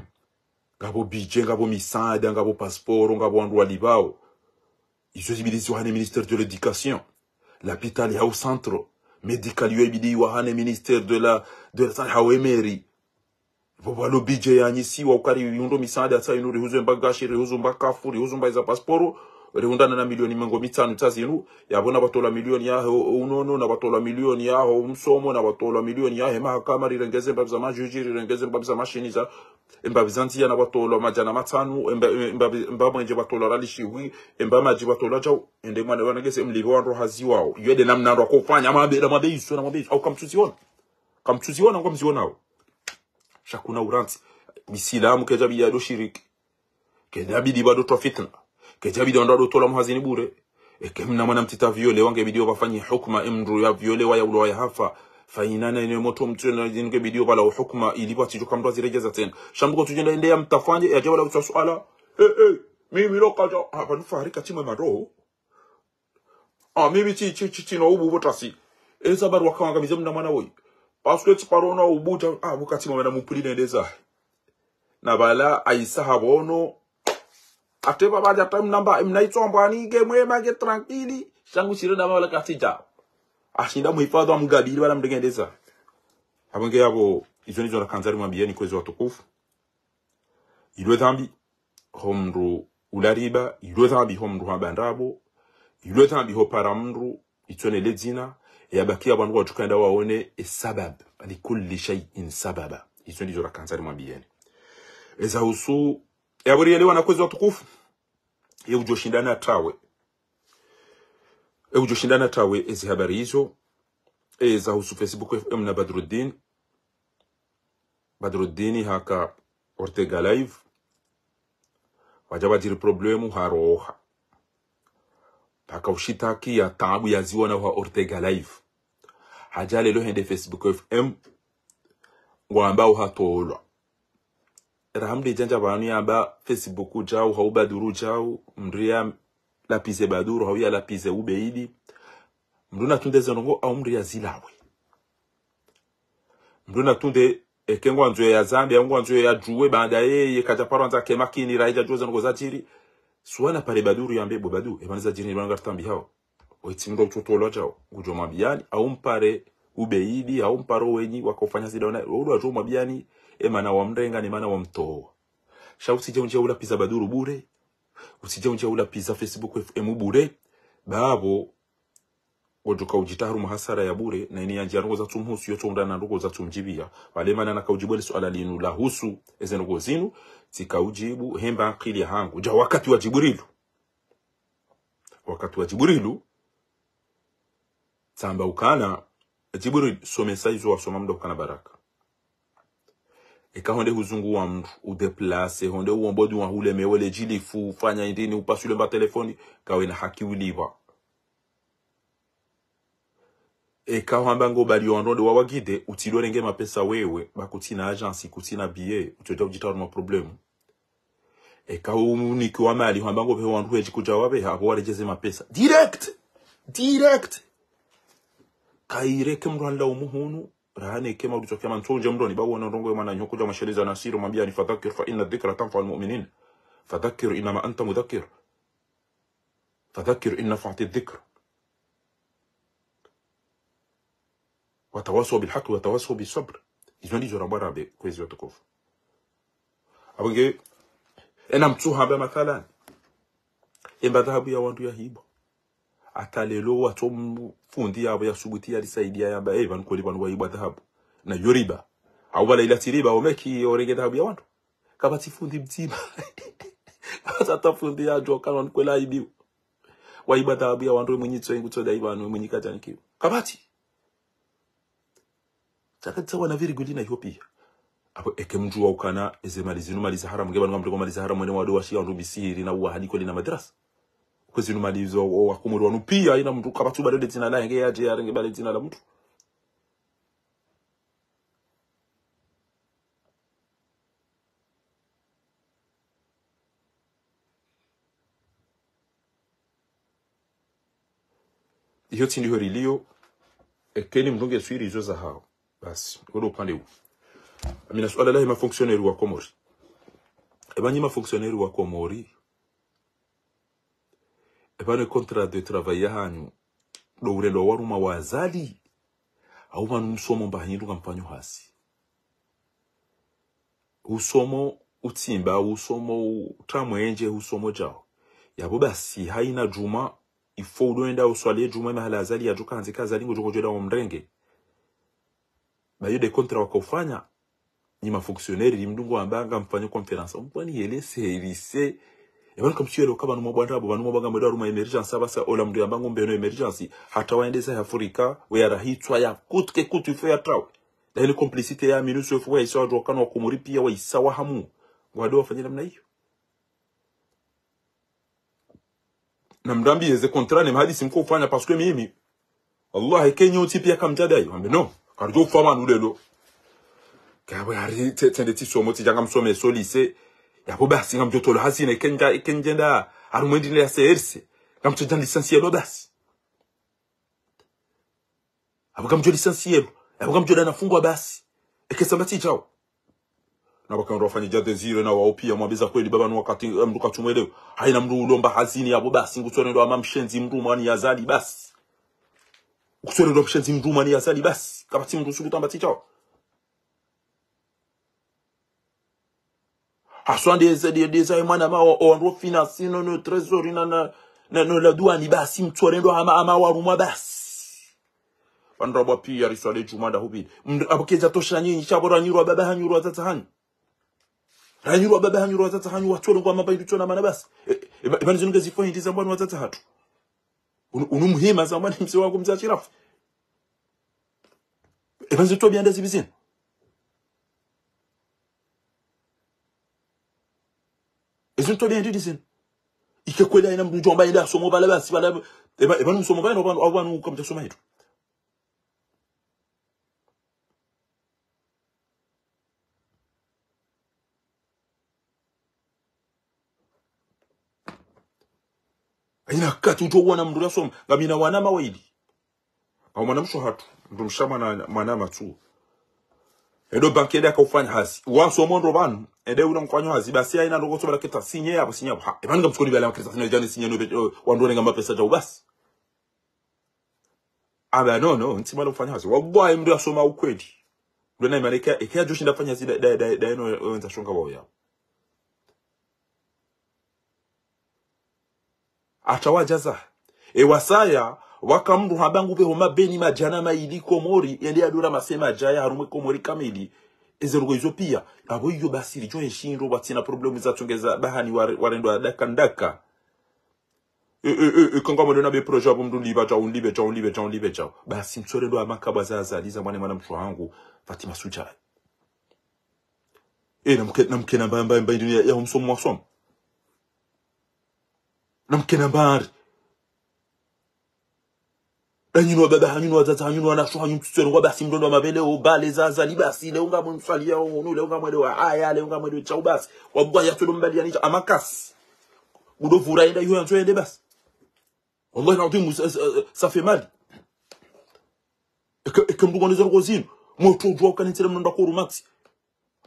ngapvo budget, ngapvo misaada, ngapvo passeport, ngapvo wandru walipvao. Izo zibidi ziwa hane ministère de l'éducation. Lapitali hau centre médical yo ibidi iwa hane ministère de la, de la santé hau mairie. Pvo pvalo budget yanyisiwa ukari yiundro misaada tsa inu, rihuzu mba gashi, rihuzu mba kafu, rihuzu mba iza passeport, rihundrana na milioni mengo mitsanu tsa zinu, yapvo napvatolwa milioni yaho unono, napvatolwa milioni yaho msomo, napvatolwa milioni yahe mahakama, rirengeze mbapvi za majuji, rirengeze mbapvi za mashini za, mbapvi za ndziya napvatolwa madjana matsanu, mba, mba, mba mwenje pvatolwa rali shihwi, mba madji pvatolwa djau, ende mwana wanagese mlipve wandru hazi wao. Iyo nde namna wandru wakofanya, mwambe, mwambe izo, namwambe izo. Au kamtsuziona. Kamtsuziona, ngamzionao. Sha kuna urantsi. Misilamu kedjabidi yado shiriki. Kedjabidi pvado twa fitna. Kedjabidi wandru wado tolwa mhazini bure. Eke mna mwana mtiti aviolewa ngebidi wapvafanye hukuma, e mndru yaviolewa yaulwa yahafa. Fayinana ine motro mtru na zinu ngebidi wapvala hukuma ili pvatsidjoka mndru aziredjeza tsena. Sha mndru kotsudjenda ende yamtafanye, yadje pvala kutswa suala. Eh, eh, mimi loka dja. Ah, pvanu Fahari katsi mwe mandroho. Ah, mimi tsi, tsi, tsi, tsi, no ubu pvo tasi. Eza baru wakawangamize mna mwana woyi. Parce que tsi paro no ubu dja, ah, pvo katsi mwe na mupuli nendeza. Na pvala ayisa hapvono. Ate pvapvo dja ta mnamba, mna itso mbwani nge mwema nge tranquille. Sha ngu shire na pvala katsi dja. Ashinda muhifadhwi wa mgabili pvala mndru ngendeza. Apvo nge yapvo, izo ndizo nakandza rimwambiyeni kwezi watukufu. Ilo dhambi ho mndru ula riba, ilo dhambi ho mndru hamba ndrabo, ilo dhambi ho para mndru, itsone le dzina, yabakia pvanu wadjuka enda waone e sabab, likulli shay'in sababa. Izo ndizo rakandza rimwambiyeni. Eza husu, yapvo rielewana kwezi watukufu, ye udjoshinda na tawe. E udjoshinda na tawe ezi habari izo, eza husu Facebook F M na Badruddin, Badruddin haka Ortega Live. Wadja wadjiri problemu haroha. Haka ushitaki ya tabu yaziona ha Ortega Live. Hadja lelo hende Facebook F M. Ngwamba uhatolwa. Rahamde djandja pvanu yamba Facebook djau, hau Baduru djau, mndru yalapize Baduru, hau yalapize Ubeidi. Mndru natunde zendrongo, au mndru yazilawe. Mndru natunde, eke ngwandzo yazambe, au ngwandzo yadjuwe, baanda yeye, kadja paro andza ke makini, raidja djuwe zendrongo zadjiri. Suwa napare Baduru yambe, bo Badu, e pvanu zadjiri, ni pvanu ngaritambihao. Wetsi mndru utsotolwa djao, ngudjo mwambiyani, au mpare Ubeidi, au mpare wenyi, wakofanya zida ona, udo wadjo mwambiyani, e mana wamrenga, ne mana wamtowa. Sha utsidje undje ulapiza Baduru bure, utsidje undje ulapiza Facebook F M bure, bapvo, ngodjoka udjitra harumwa hasara ya bure, na ini yandjia ndrongo zatsumhusu, yotso undra na ndrongo zatsumdjibiya. Pvale mana naka udjibu le suala linu lahusu, eze ndrongo zinu, tsika udjibu, hemba ankili yahangu. Dja wakati wa Djibrilu. Wakati wa Djibrilu, tsamba ukana, Djibrilu, somesa izo wasoma mndru ukana baraka. Eka honde huzunguwa mndru, udéplacer, honde uombo dua hule mewele djilifu, ufanya indrini, upasule mba telefoni, kawena haki ulipvwa. Eka hwamba ngo bali yo wandru nde wawaguide, utsidorenge mapesa wewe, ba kutsina agence, kutsina billet, utsodja udjitra harumwa problème. Eka unikiwa mali, hwamba ngo pvehe wandru wedji kudja wapveha, apvo waredjeze mapesa. Direct! Direct! Kayireke mndru hanla umuhunu, Hane kema ulitsokia mantso undje mdroni, ba uona ndrongo ya mwananyo kudja mwasheleza nasiro, mwambia ni fadhakir fa inna dhikra tanfa'ul mu'minin. Fadhakir innama anta mudhakir. Fadhakir in nafa'ati dhikr. Watawasaw bil haqq, watawasaw bis sabr. Izo ndizo rambwa rambe, kwezi watukufu. Apvo nge, ena mtsuha amba mathalan. Emba dhahabu ya wandru yahibwa. Hata lelo watso mfundi yapvo ya subuti ya lisaidia yamba, eh, pvanu kweli pvanu wahibwa dhahabu. Na yo riba. Au pvala ila tsi riba, omeki orenge dhahabu ya wandru. Kapvatsi fundi mdzima. Kapvatsi hata fundi yadjo kana wanu kweli waibiwa. Waiba dhahabu ya wandru, mwinyi tso ingu tso daiba wanu, mwinyi kadjanikiwa. Kapvatsi. Tsaka tsawa na virgule na iyo pia. Apvo eke mdjuwa ukana eze mali zinu mali za haramu, nge pvanu ngamdriko mali za haramu, ene wado washiya wandru misihiri na uwa hadiko lina madrasa. Kwezi zinu mali zo, o, wakomori wanu pia, ina mndru kapvatsu bale le dzina la, nge yadje yarenge bale dzina la mndru. Iyo tsi ndiho rilio, eke ni mndru nge swiri izo za hawo. Basi, odo upande wu. Amina suala lahe ma fonctionnaire wa Komori. Eba nyi ma fonctionnaire wa Komori. Eba ne contrat de travail ya hanyu. Ndo urendwa waruma wa Azali. Au pvanu msomo mba hanyu nduka mfanyo hazi. Usomo utsimba, usomo utamwenje, usomo djao. Yapvo basi, haina djuma, ifo udo enda uswali ye djuma mahala Azali yadjo ka handzi ka Azali ngodjo ngodjo enda wamrenge. Ba yo nde contrat waka ufanya, nyi ma fonctionnaire, li mndru ngo amba ngamfanyo conférence. Mkwani yele se, yele se. Eba nkamsiyelo ka pvanu mwa bwanda apvo, pvanu mwa bwanga mwedo haruma émergence, apvasa ola mndru yamba ngombe no émergence, hata waendesa ya Afrika, we ya rahitswa ya kutu ke kutu ifo ya trawe. Nda ile complicité ya MINUSCA, waisa wadjo kana wa Komori pia waisa wa hamu. Ngwado wafanye namna iyo. Na mndru ambiye ze contrat ne mahadisi mko ufanya parce que mimi. Wallahi, eke nyi utsi pia kamdjadai. Wambe no. Karidjo ufa manu lelo. Kapvo hari tse-, tsende tsisomo, tsidja ngamsome so lycée. Yapvo basi ngamdjo tolo hazi ne eke ndja, eke ndjenda. Harumwa endine ya C R C. Ngamtsodja licencié lo basi. Apvo ngamdjo licencié lo. Apvo ngamdjo dana fungwa basi. Eke samba tsi djao. Na pvaka ndo wafanye dja Désiré na wao pia mwambe za kweli baba no wakati, eh, mndru katsumwelewe. Haina mndru ulomba hazini yapvo basi ngutsorendwa hama mshenzi mndru mwani ya Azali basi. Ngutsorendwa mshenzi mndru mwani ya Azali basi. Kapvatsi mndru suku tamba tsi djao. Haswa ndeza, nde-, ndeza mwana ma o, o, wandru finance, no, no, trésor, na, na, na, no, la douane, basi, mtsorendwa hama, hama warumwa, basi. Wandru apvo pia riswali djuma nda hupvi. Mndru, apvo kedja tosha nyinyi, sha pvo ranyirwa baba hanyu, rwadzadze hanyu. Ranyirwa baba hanyu, rwadzadze hanyu, watsorengwa mamba indu tsona mana basi. E, e, eba, eba nizinu ngezifo hindri za mbwani wadzadze hatru. Unu, unu muhima za mbwani mze wangu mze Ashirafu. Eba nizinu twabiya nda zipvi zinu. Ezinu twabiya ndi zinu. Ike kweli haina mndru udjo amba yende asome pvala basi, pvala, eba, eba ni msomo pvala, eba, eba ni ukamdja soma hitu. Haina wakati udjo wona mndru yasoma, ngamina wana mawaili. Au mwana mshe hatru, mndru mshe mwana, mwana matsu. Endo banki ende akaufanya hazi. Wasomo ndo pvanu, ende ula mfanyo hazi, basi haina ndoko soba la keta sinye, yapvo sinye, yapvo. Ha, eba ngamsukoni bala keta sinye, djani sinye, no, eh, wandru wenga mapesa djao basi. Aba, no, no, ntsi mwana ufanya hazi. Wallahi mndru yasoma ukweli. Ndo na imani eka, eka yadjo shinda fanya hazi, da, da, da, da, eno, wenza shonga wao yao. Hata wadjaza. E wasaya, waka mndru hamba ngupve homa beni madjana maili Komori, yende yadura masema djaya harumwa Komori kamili. Eze ndrongo izo pia. Apvo iyo basi lidjo yeshindo watsina problemu za tsongeza bahani ware-, warendwa daka ndaka. E, e, e, e, kanga mwendo na be projet apvo mndru lipva djao, lipve djao, lipve djao, lipve djao. Basi mtsorendwa hama kabwa za Azali za mwana mwana mtru wangu, Fatima Sudjai. E, na mke, na mke na mba, mba, mba, ya, ya umsomo wasoma. Na mke na mbari. Hanyinu wababa, hanyinu wadzadze, hanyinu wanashe, hanyinu mtsutswele ngwa basi mndru ndo mapvele, o bale za Azali basi, leo ngamwe mswali ya unu, leo ngamwe lewa haya, leo ngamwe lewa djao basi. Wabwa ya todo mbali ya nidja, amakasi. Udo vura yenda, iyo yandzo yende basi. Wallahi, l'adhwim, ça, ça, ça fait mal. Eke, eke mndru ngwanizo ndrongo zinu. Motso udjuwa ukanitsile mnondo kuru max.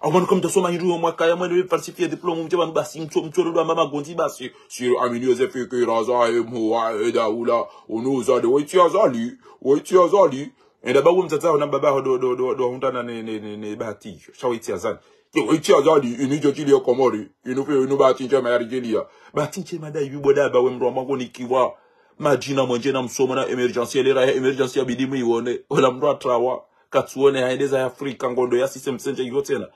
Au pvanu kamtso soma hindru yo mwaka ya mwende falsifier diplôme mdje pvanu basi mtso, mtso ndo amba magondzi basi. Si Amini Yosef Kiraza e mhuwa e daula. Unu Azali, waitsi Azali, waitsi Azali. Enda babu mdzadze waho na mbaba waho ndo, ndo, ndo, ndo wahundrana ne, ne, ne, ne bahati. Sha waitsi Azali. Ye waitsi Azali, inu djo djiliya Komori. Inu pve, inu bahati ndjema yaridjiliya. Bahati ndjema nda ibi bo daba we mdru wa mwango nikiwa. Madjina mwendje na msomo na émergence ya lera ya émergence ya bidi mwiwone. Ola mdru atrawa. Katsuone haendeza ya Afrika ngondo ya système sendje iyo tsena.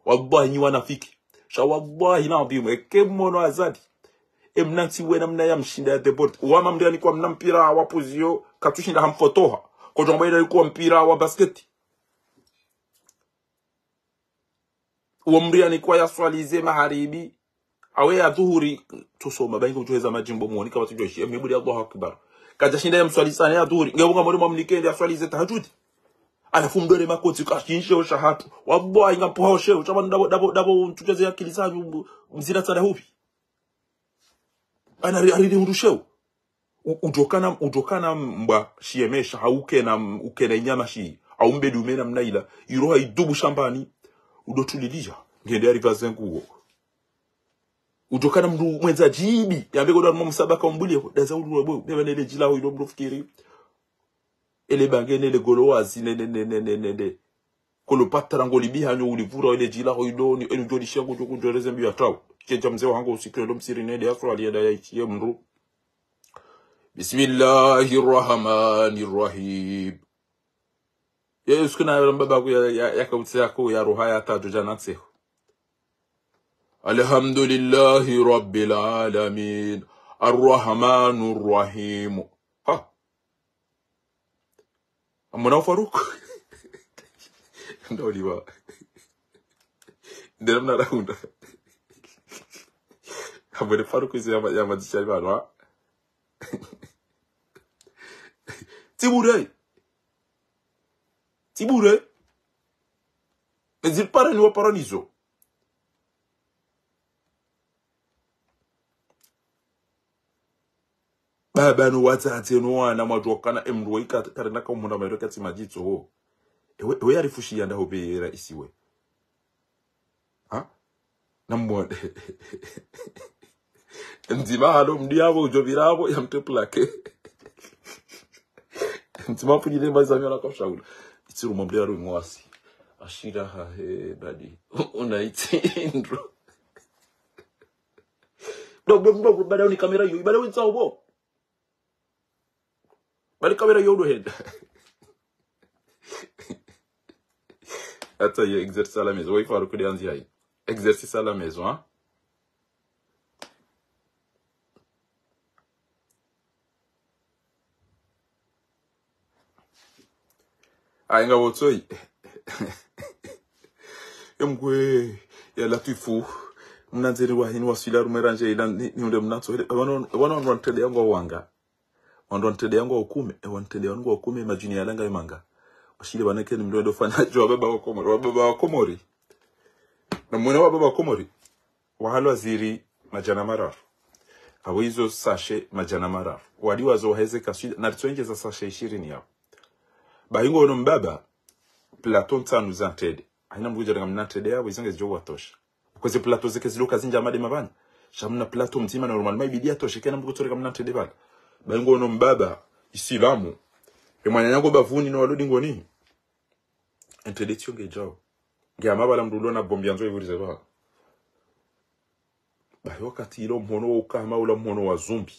Wallahi nyi wanafiki. Sha wallahi na adhimu. Eke mono Azali. E mna ntsi wena mna ya mshinda ya débordé. Wama mdru yanikwa mna mpira wa puziyo. Katsushinda hamfotoha. Kodjo mba ila likuwa mpira wa basket. Uwo mdru yanikwa ya swalize maharibi. Awe ya dhuhuri. Tusoma, baingo utuheza madjimbo muoni, kama tujwa ishi. Emi budi Allahu Akbar. Kadja shinda ya mswaliza ne ya dhuhuri. Nge unga mwari mwamnike nde ya swalize tahajudi. Alafu mdore makotsi, kashinshe o shahatu. Wallahi inga mpuha o sheo. Shaba ndabo, ndabo, ndabo, mtuteze ya kilisa, mzira tsada hupi. Ana ri, ariri hundru sheo. U-, udjokana, udjokana mbwa shiyemesha, hau ukena, ukena inyama shi, hau mbedi umena mna ila, iroha idubu shambani, udo tuliliya, ngende ya riva zenguo. Udjokana mdru mwendza djibi, yambe kodo harumwa msabaka umbulie, daza ulu wabwe, neba nele djilaho ilo mdru fikiri. Ele bange nele golo wazi, ne, ne, ne, ne, ne, ne, ne. Kolo patra ngoli bihanyo ulivura ele djilaho ilo, ni, enu djoli shangu djo kudjoreze mbi ya trau. Tshedja mze wahangu usiku elo msiri nende ya swali ya da ya ichi ye mdru. بسم الله الرحمن الرحيم. Ya, usiku na yala mbaba ku ya, ya, ya kautse ya ku ya roha ya tadjo djana tseho. الحمد لله رب العالمين. الرحمن الرحيم. Ha. Amona Faruk. Ndo liwa. Ndele mna raunda. Amone Faruk izi ya ma-, ya madzisha liwa, no? Tibure. Tibure. Ezil parani wa paranizo. Baba no wadzadze no wana mwadjokana emdru wa ika karena ka umhunda mairo katsi madjitso ho. Ewe, ewe yarifushi yanda ho be raisi we. Ha? Namwone. Mdzima halo mdi yabo udjo bira yabo ya mte plaqué. Mdzima pujile mba zami ala kwa shaula. Itsiru mwamde ya ruimwasi. Ashira ha he badi. Una itsi ndro. Ndo, ndo, ndo, bada uni kamera yo, bada uni tsa ubo. Bali kamera yo ndo henda. Attends, yo, exercice à la maison. Oui, il faut recruter un direct. Exercice à la maison, hein. Ayi, nga wotsoi. Emgwe, ya Latifu. Mnandzeni wahini waswila rume randje ila ni, ni unde mnatso. Wano, wano wandru wantrede yangu wanga. Wandru wantrede yangu wa ukume. E wantrede yangu wa ukume, madjini ya langa imanga. Washile bana keni mdru ndo fanya djo wa baba wa Komori. Wa baba wa Komori. Na mwene wa baba wa Komori. Wahalwa ziri madjana mararu. Awe izo sachet madjana mararu. Wadi wazo waheze kaswida, na ritsoendjeza sachet ishirini yao. Bahi ngo ono mbaba, plateau ntsanu za ntrede. Haina mdru udja renga mna ntrede yao, izo ngezidjo watosha. Kweze plateau zeke zilo kazinja made mabani. Sha mna plateau mdzima normalement ibidi yatoshe, kena mdru kutso renga mna ntrede bala. Bahi ngo ono mbaba, isilamu. E mwananya ngo bavuni no walo dingoni. Ntrede tsiyo ngedjao. Nge ama bala mdru ulo na bombi yandzo ivurize ba. Bahi wakati ilo mhono wa ukama ula mhono wa zumbi.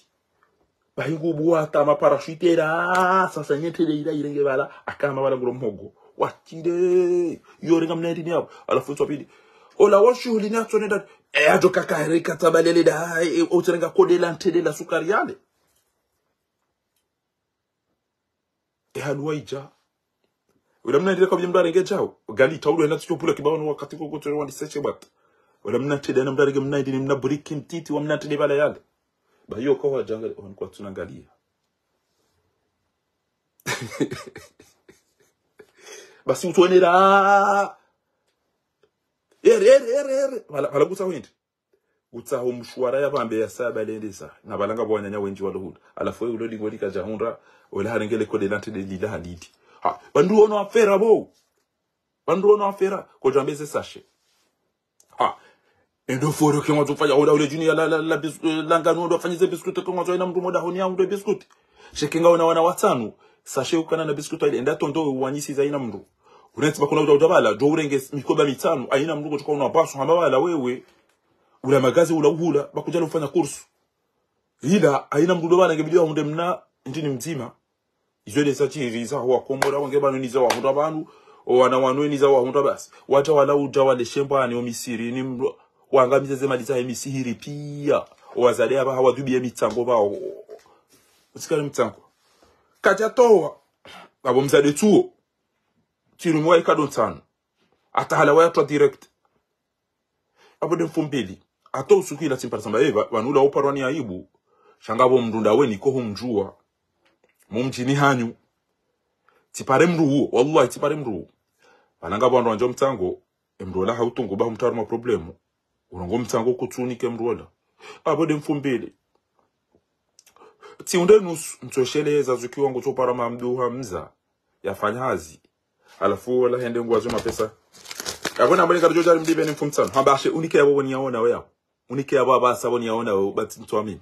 Bahi ngubu hata ma parachute ila, sasa nye ntrede ila irenge bala, akama bala ngulo mhogo. Watire, yo renga mna ndini yao. Alafu ntsu wa pili. Ola wa shuhuli ni atso nenda, e adjo kaka reka tabalele da, e, otrenga kode la ntrede la sukari yale. E haluwa idja. Ula mna ndile kabili mdru arenge djao. Gali taulo hena tsucho pula kibao no wakati koko tsucho wandi seche bata. Ula mna ntrede na mdru arenge mna ndini mna buriki mtiti wa mna ntrede bala yale. Bahi yo kawa djanga, wani kwa tsuna ngaliya. Basi utsonera. Ere, ere, ere, ere. Bala, bala kutsa wende. Utsaho mshwara ya pvambe ya saba lendesa. Na balanga bo wananya wendji walo hula. Alafu we ulo dingo lika djahundra. Ola harengele kode la ntrede lila halidi. Ha, bandru ono afera bo. Pvanu ndo wana wafera, kodjambeze sachet. Ha. Endo foro ke mwandzo fanya, ola ule djuni ya la, la, la, bis-, eh, la ngano ndo fanya ze biscuit ke mwandzo haina mndru mo dahoni ya mndru biscuit. Sheke ngaona wana watsanu, sachet ukana na biscuit ile, enda tondo uwanyisiza haina mndru. Unetsi bakuna udja udja pvala, djo urenge mikoba mitsanu, haina mndru kotsuka una basu, hamba pvala wewe. Ula magazi ula uhula, bakudja ufanya course. Ila, haina mndru ndo pvala ngebidi wahundre mna, ndini mdzima. Izo nde za tsi ri za wakomori, wenge pvanu ni za wahundra pvanu, o wana wanu ni za wahundra basi. Wata wala udja wale shembwani, o Misiri, ni mndru, wangamize ze mali za he Misiri pia. O wazade apvaha wadhubiye mitsango pvao. Utsikale mtsango. Kadja towa. Apvo mzade tsuo. Tsirumiwa ikado ntsanu. Hata hala waya twa direct. Apvo nde mfumbili. Hata usuku ila tsimpara samba, eh, pva-, pvanu ula uparwa ni aibu. Sha ngapvo mndru ndawe niko humdjuwa. Mumdjini hanyu. Tsipare mndru uwo, wallahi tsipare mndru uwo. Pvanu ngapvo wandru wandjo mtsango, e mndru ola hautungu ba humtsaru ma problème. Urongo mtsango kutsunike mndru ola. Apvo nde mfumbili. Tsiunde nusu, mtsoshele za zuki wangu tsopara mamdu hamza. Yafanya hazi. Halafu wala hende ngwazo mapesa. Apvo na mbali kadjo djari mdibe ni mfumtsano. Hamba ashe, unike yapvo pvoni yaona we yapvo. Unike yapvo apvasa pvoni yaona we, bati mtsuamini.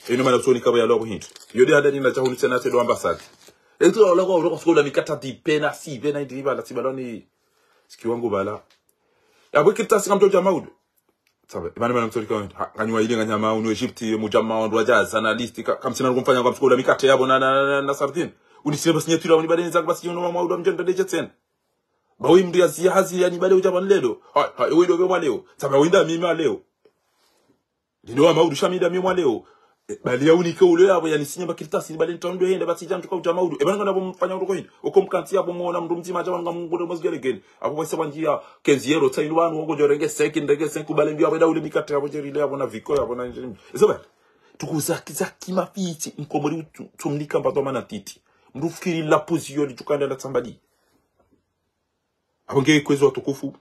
Inu mana kutsonika pvo yalo apvo hindru. Yodi hada ni na chahuni tsena tsedo ambassade. Etu wala kwa uloko sikola mikata di pena, si pena, ndi pvala, si pvala ni. Siki wangu pvala. Yapvo ikirtasi kamtodja maudu. Sabe, imani mana mtsorika wenda. Ha, nganyi wa ile nganyama unu Egypte, mudjama wandru wadja, journaliste, ka-, kamtsina kumfanya kwa msuko ula mikate yapvo na, na, na, na, na sardine. Unisile basi nyetula, unibale nizangu basi yono mwa uda mdjenda deje tsena. Ba we mndru ya ziya hazi ya nibale udja pvanu leo. Ha, ha, ewe ndo pve mwa leo. Sabe, wenda mimi wa leo. Lino wa maudu sha mi nda mimi mwa leo. E, bali ya unike ule yapvo ya nisinya ba kirtasi, nibale nitsa ndo henda, basi dja mtsuka udja maudu. E, pvanu ngana pvo mfanya uruko hini. Oko mkantsi yapvo mwona mndru mdzima adja pvanu ngamngure mwezi gelegele. Apvo pwese pvandjiya, quinze euros, tsa inu pvanu, wongo djo renge cinq, ndrenge cinq, ubale mbi yapvo eda ule mikate yapvo djeri ile yapvo na viko yapvo na njeni. Eza ba, tuku zaki, zaki mafitsi, mkomori utu-, tumnika mbato mana titi. Mndru fikiri la puzi yo li tsukanda la tsambali. Apvo nge kwezi watukufu,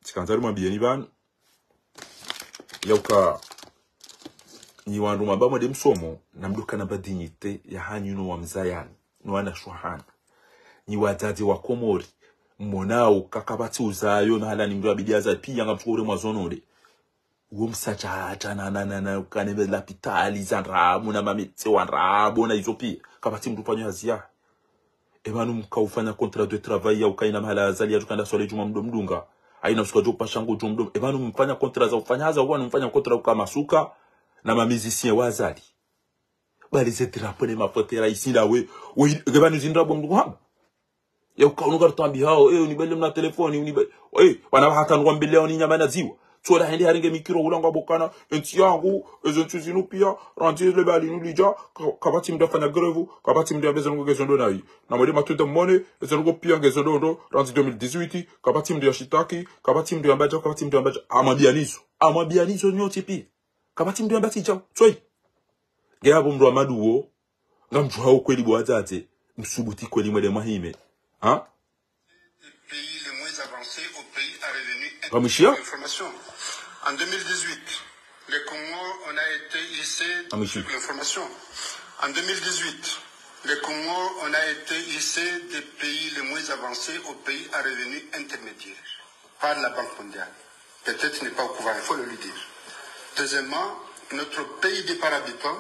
tsikandza rimwambiyeni pvanu. Yauka, nyi wandru mwamba mwende msomo, na mdru kana ba dignité ya hanyu no wa mzayani, no wana shwahana. Nyi wadzadze wa Komori, mmonao, kakapvatsi uzayo, na hala ni mndru abidi aza pia, ngamtsuko ure mwa zonole. Uwo msatsa hata na, na, na, na, ukane be lapitali za ndrabo, na mametsi wa ndrabo, na izo pia. Kapvatsi mndru fanyo hazi ya. E pvanu mka ufanya contrat de travail ya ukaina mahala Azali ya tsukanda swali djuma mdo mdunga. Haina usuka djo pasha ngo djo mdo. E pvanu mfanya contrat za ufanya hazi, wanu mfanya contrat uka masuka na ma musiciens wa Azali. Bali ze drapeau ne mafotera isinda we. We, nge pvanu zindra bo mdunga hamba. Yauka unu kartwambiyao, eh, unibele mna telefoni, unibele. Eh, wana hata nukwambile oni nyama na ziwa. Tsola hende harenge mikiro hula ngwambao kana, entsi yangu, ezo ntsi zinu pia, randzi le bali nu lidja, ka-, kapvatsi mndru afanya grève, kapvatsi mndru yambeze nungo ngezo ndo nayi. Na mwende matunda mmone, ezo nungo pia ngezo ndo ndo, randzi deux mille dix-huit, kapvatsi mndru ya shitaki, kapvatsi mndru yamba dja, kapvatsi mndru yamba dja. Amwambiyani zo. Amwambiyani zo nyontsi pia. Kapvatsi mndru yamba tsi dja. Tsoi. Nge apvo mndru wa maduwo, ngamdjuhao kweli bo wadzadze, msubuti kweli mwende mwahime. Ha? Des pays les moins avancés au pays à revenu. Ngamwishiya? Information. En deux mille dix-huit, les Comores, on a été hissé. Ngamwishiya? Information. En deux mille dix-huit, les Comores, on a été hissé des pays les moins avancés au pays à revenu intermédiaire par la Banque mondiale. Peut-être n'est pas au courant, il faut le lui dire. Deuxièmement, notre P I B par habitant,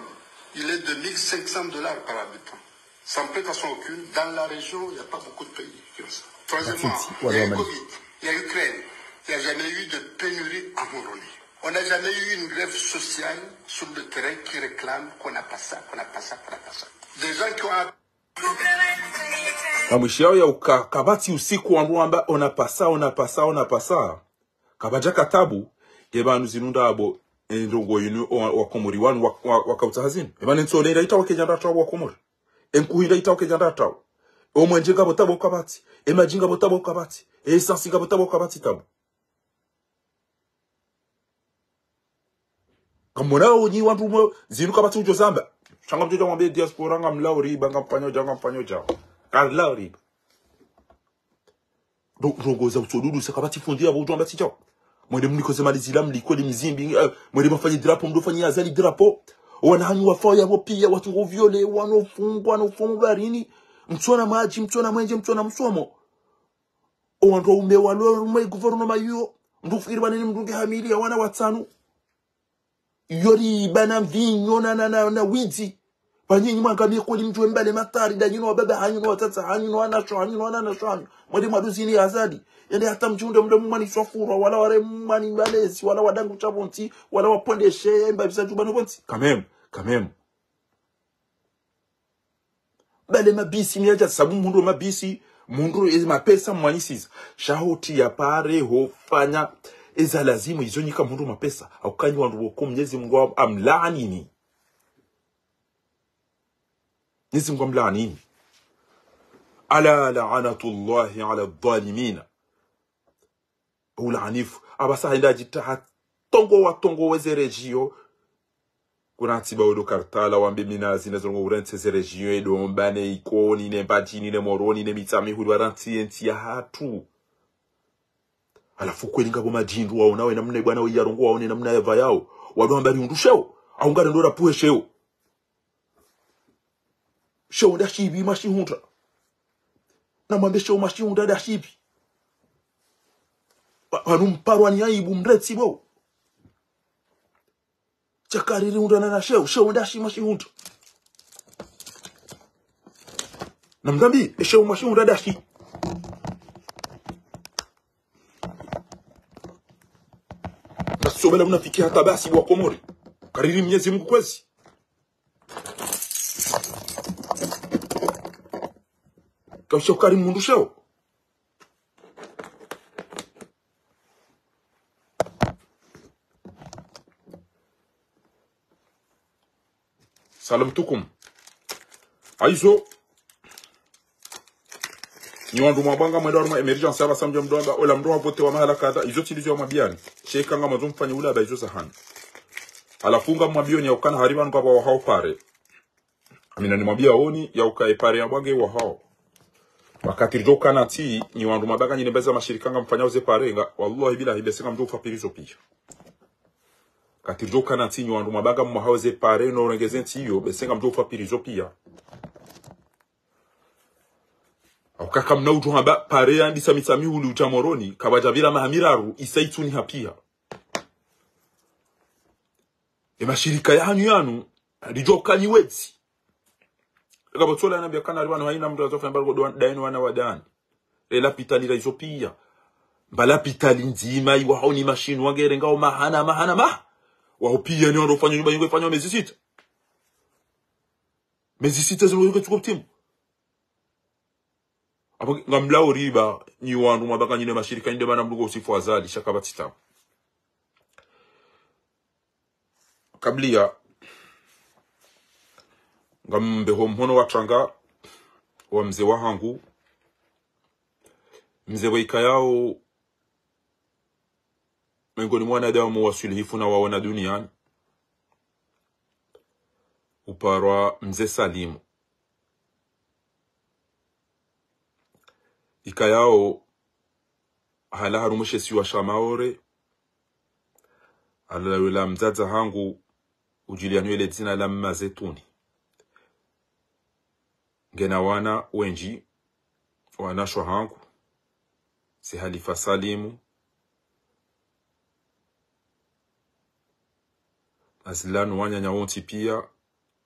il est de mille cinq cents dollars par habitant. Sans prétention aucune, dans la région, il n'y a pas beaucoup de pays qui ont ça. Troisièmement, il y a eu Covid, il y a Ukraine, il n'y a jamais eu de pénurie à Moroni. On n'a jamais eu une grève sociale sur le terrain qui réclame qu'on n'a pas ça, qu'on n'a pas ça, qu'on n'a pas ça. Des gens qui ont Ngamwishiya yauka, kapvatsi usiku wandru wamba, on n'a pas ça, on n'a pas ça, on n'a pas ça. Kapvadja ka tabu, nge pvanu zinu ndrabo, e ndrongo inu, wa, wa Komori wanu, wa, wa, wakautsaha zinu. E pvanu ntsu ole ndraitawo kedja ndratawo wa Komori. E nkuhu ndraitawo kedja ndratawo. O mwenje ngapvo tabu kapvatsi. E madji ngapvo tabu kapvatsi. E essence ngapvo tabu kapvatsi tabu. Kamwona onyi wandru mwe, zinu kapvatsi udjo zamba. Sha ngamdjo dja mwambe diaspora ngamlao riba, ngamfanyo dja, ngamfanyo dja. Ngamlao riba. Ndo, ndrongo za utsodudu sa kapvatsi fundi yapvo udjo amba tsi djao. Mwende mliko ze mali zila mliko li mzimbi, eh, mwende mafanye drapeau, mdo fanye Azali drapeau. Wana hanyu wafa yapvo pia, watsungo viole, wano fungwa, wano fungwa baharini. Mtsona madji, mtsona mwenje, mtsona msomo. Owandru waume walo harumwa gouvernement iyo, mndru ufikiri pvanu ni mndru nge hamili ya wana watsanu. Iyo riba na mvinyo na, na, na, na widzi. Pvanu nyinyi mwangamie kweli mdjuwe mbale matari, nda nyinyi no wababa hanyu, no watsatsa hanyu, no wanasho hanyu, no wananasho hanyu. Mwende mwaduzini Azali. Yende hata mdjihundre mle mwani Swafura, wala ware mwani Malezi, wala wadangu Tshavonti, wala wapondeshe, mba bisa djubani pvontsi. Quand même, quand même. Bale mabisi ni yadja sabu mhundru mabisi, mhundru ezi mapesa mwanyisiza. Sha hutsi ya pare hufanya eza lazimu izo nyika mhundru mapesa. Hauka nyi wandru woko Mnyezi Mungu am-, amlaanini. Mnyezi Mungu amlaanini. ألا لعنة الله على الظالمين. Ulaanifu. Apvasa henda djitaha tongowa tongowe ze région. Kuna ntsiba wedo Kartala, wambe Minazi, ne zilongo urantsi ze région, edo Mbane, Ikoni, ne Mbadjini, ne Moroni, ne Mitsamihuli, warantsi yentsi yahatru. Halafu kweli ngapvo madjindru waona we namna bwana we yarongowa waone namna yapvayao. Wado wamba rihundru sheo. Au ngarendo rapvuhe sheo. Sheo ndashipvi mashihundra. Namwambe sheo mashihundra ndashipvi. Wa-, wanu mparwa ni aibu mrantsi bo. Sha kariri hundra na na sheo, sheo ndashi mashihundra. Namdambi, e sheo mashihundra ndashi. Ngasitsobela unafiki hata basi bo Wakomori. Kariri Mnyezi Mungu kwezi. Kausha ukari mhundru sheo. Salam tukum. Haizo. Nyi wandru mwabanga mwendo harumwa émergence apvasa mdja mdru amba, ola mdru wavotewa mahala kadha, izo tsi ndizo ya mwambiani. Sha eka ngamwandzo mfanye ula amba izo za hanyu. Halafu ngamwambioni ya ukana hari pvanu ngapvo wahao pare. Amina nimwambiaoni ya uka e pare ya bwange wahao. Wakati ridjo ukana ntsi, nyi wandru mwabanga nyi ne mbazi za mashirika ngamfanyao ze pare nga, wallahi billahi bese ngamdjo ufa pirizo pia. Wakati ridjo ukana ntsi, nyi wandru mwabanga mwahao ze pare no urengeze ntsi iyo, bese ngamdjo ufa pirizo pia. Hauka kamna udjo hamba pare yandisa Mitsamihuli udja Moroni, kapvadja pvira maha miraru, isa itsuniha pia. E mashirika yahanyu yanu, ridjo uka nyi wetsi. Eka pvo tsola yanambia kana ari pvanu haina mdru azofa embargo dwa-, daini wana wa dani. E lapitali ra izo pia. Mba lapitali ndzima iwahao ni mashinwa ngerengao mahana, mahana, ma. Wahao pia ni wandru ufanya nyumba yingo ifanyao mezi sita. Mezi sita zinu yingo tsuko putimu. Apvo ngamlao riba, nyi wandru mwabanga nyi ne mashirika nyi nde mana mdru ngo usifu Azali, sha kapvatsi tabu. Kabliya, ngambeho mhono wa tranga wa mze wahangu, mze pvwe ikayao, mengoni mwa wanadamu waswilihifu na waona duniani, uparwa mze Salimu. Ikayao, halawa harumwa she isiwa sha Maore, halawa la mdzadze hangu, udjulihana le dzina la Mma Zetuni. Ngena wana wendji, wanasho hangu, si Halifa Salimu, na zilanu wananya wontsi pia,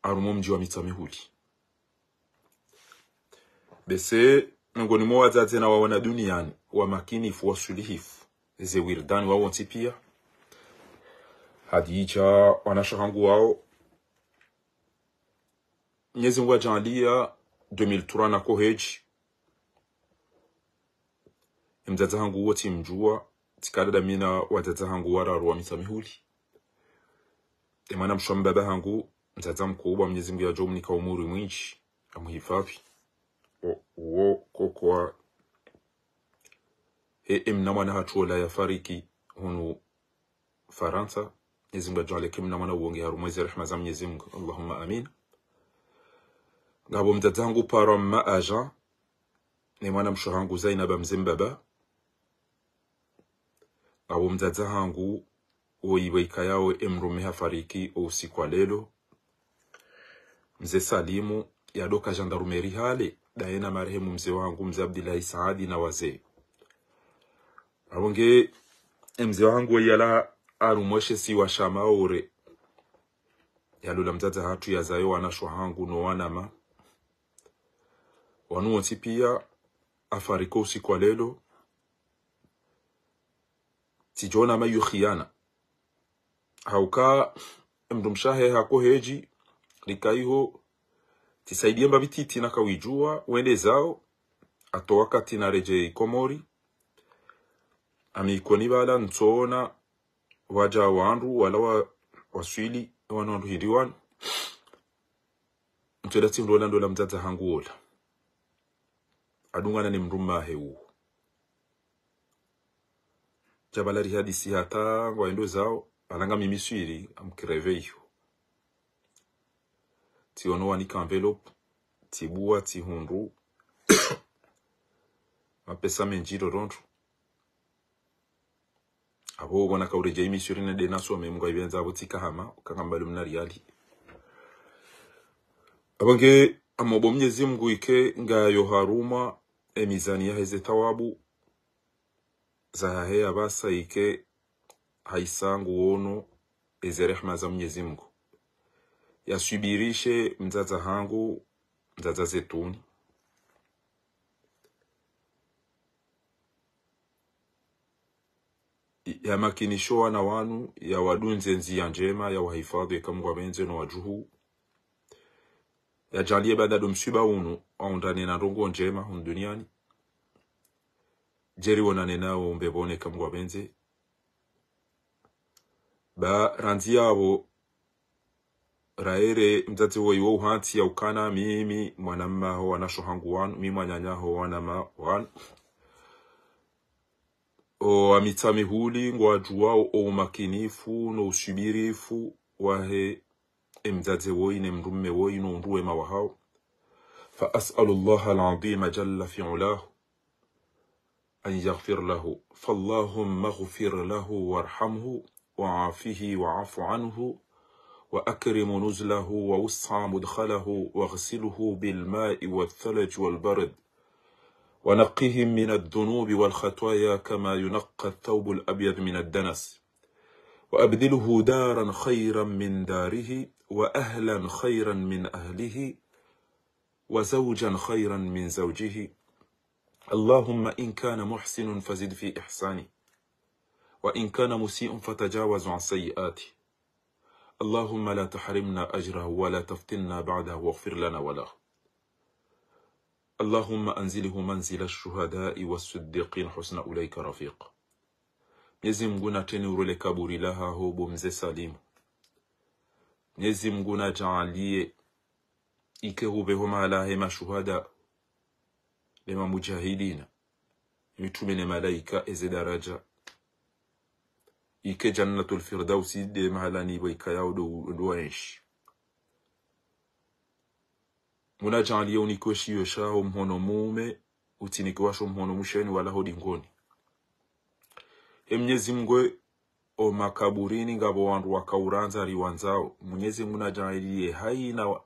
harumwa mdji wa Mitsamihuli. Bese, mengoni mwa wadzadze na waona duniani, wamakinifu, waswilihifu, ze wirdani wawontsi pia. Hadidja, wanasho hangu wao, Mnyezi Mungu adjaaliya deux mille trois nako hedji. Emdzadze hangu uwo tsimdjuwa, tsikadada mina wadzadze hangu wararu wa Mitsamihuli. Emwana mshe wa mbaba hangu, mdzadze mkubwa, Mnyezi Mungu yadjo mnika umuri mwindji, amuhifadhwi. O, uwo koko wa, e, emna mwana hatru ola yafariki, hunu Farantsa, Mnyezi Mungu adjaaliye emna mwana uwo nge harumwa ze rehema za Mnyezi Mungu. Allahumma amin. Ngapvo mdzadze hangu uparwa Mma Aja, ne mwana mshe hangu Zainaba mze mbaba. Ngapvo mdzadze hangu, wo ipvo ikayao emdrume hafariki o usiku wa lelo. Mze Salimu, yado ka gendarmerie hale, daye na marehemu mze wangu, mze Abdillahi Saadi na wazee. Apvo nge, emze wahangu yala harumwa she isiwa sha Maore, yalola mdzadze hatru, yazaye wanashe wahangu no wanama. Wanu wontsi pia, afariki usiku wa leo. Tsidjona mayu khiyana. Hauka mdrumshe wahe hako hedji, lika iho, tsisaidie mbapvi titi nakawijua, wende zao, hata wakati naredjei Komori. Ami Ikoni pvala ntsona, wadja wandru, wala wa, waswili, wanu wandru hindri wanu. Ntswenda tsi ndola ndola mdzadze hangu ola. Hadungana ne mdrume wahe uwo. Djapvala rihadisi hata ngwayendo zao, pvala ngami Miswiri, amkireve iyo. Tsiono wanika enveloppe, tsibua, tsihundru, mapesa mendji ndrondro. Apvo pvona kauredjei Miswiri nende nasome, Mngu aipvendza apvo tsika hama, ukanga mbali mna riali. Apvo nge, amomba Mnyezi Mngu ike ngayo harumwa emizani yaheze thawabu zahahe, apvasa ike haisa nguono eze rehma za Mnyezi Mngu. Yaswibirishe mdzadze hangu, mdzadze Zetuni. Yamakinishe owana wanu, yawadunze ndzia ndjema, yawahifadhwi eka Mngu apvendze no wadjuhu. Yadjaanlie baada do mswiba unu, waundrane na ndrongoo ndjema hunu duniani. Djeri wonane nao mbepvoni eka Mngu apvendze. Ba randzi yapvo, raere mdzadze woyi wo uhantsi ya ukana mimi, mwanamme waho wanashe wahangu wanu, mimi mwananya waho wanama wanu. O amitsa mihuli, ngwadjuwao o umakinifu, no uswibirifu, wahe emdzadze woyi, ne mdrume woyi, no undru wema wahao. فأسأل الله العظيم جل في علاه أن يغفر له، فاللهم اغفر له وارحمه وعافه واعف عنه وأكرم نزله ووسع مدخله واغسله بالماء والثلج والبرد ونقه من الذنوب والخطايا كما ينقى الثوب الأبيض من الدنس وأبدله دارا خيرا من داره وأهلا خيرا من أهله وزوجا خيرا من زوجه. اللهم إن كان محسن فزد في إحسانه، وإن كان مسيء فتجاوز عن سيئاته. اللهم لا تحرمنا أجره ولا تفتنا بعده واغفر لنا وله. اللهم أنزله منزل الشهداء والصديقين حسن أولئك رفيق. Mnyezi Mngu natreni urole kaburi lahaho bo mze Salimu. Mnyezi Mngu nadjaanlie ike hupveho mahala he mashuhada, ne mamujahidina, mitrume ne malaika, eze daraja. Ike Jannatul Firdausi nde mahala ni pvo ikayao ndo, ndo waenshi. Mngu nadjaanlie unikiwe shiyo shaho mhono mume, utsinikiwa sho mhono musheni wala ho dingoni. E Mnyezi Mngu, o makaburini ngapvo wandru wakaurandza riwandzao. Mnyezi Mngu nadjaanlie haina wa-,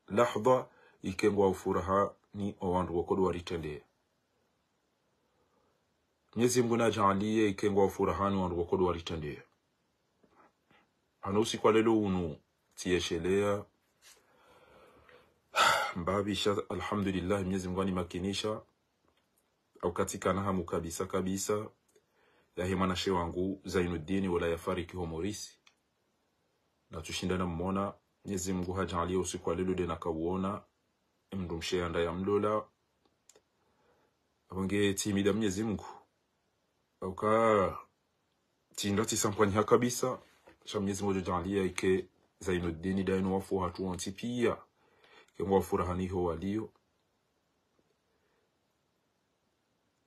lahdha ike ngwao furahani o wandru woko ndo waritrendea. Mnyezi Mngu nadjaanlie ike ngwao furahani o wandru woko ndo waritrendea. Hano usiku wa leo unu, tsiyeshelea. Mbapvi sha, alhamdulillah, Mnyezi Mngu animakinisha. Au katsikana hamu kabisa kabisa, yahe mwanashe wangu Zainuddin, wola yafariki ho Maurice. Natsushinda namwona, Mnyezi Mngu hadjaanlie usiku wa leo nde nakauona, emdrumshe yanda yamlola. Apvo nge tsihimida Mnyezi Mngu. Hauka, tsinda tsisampwanyiha kabisa, sha Mnyezi Mngu nadjaanlie ike Zainuddin ndaye no wafu hatru wontsi pia, ike ngwao furahani ho walio.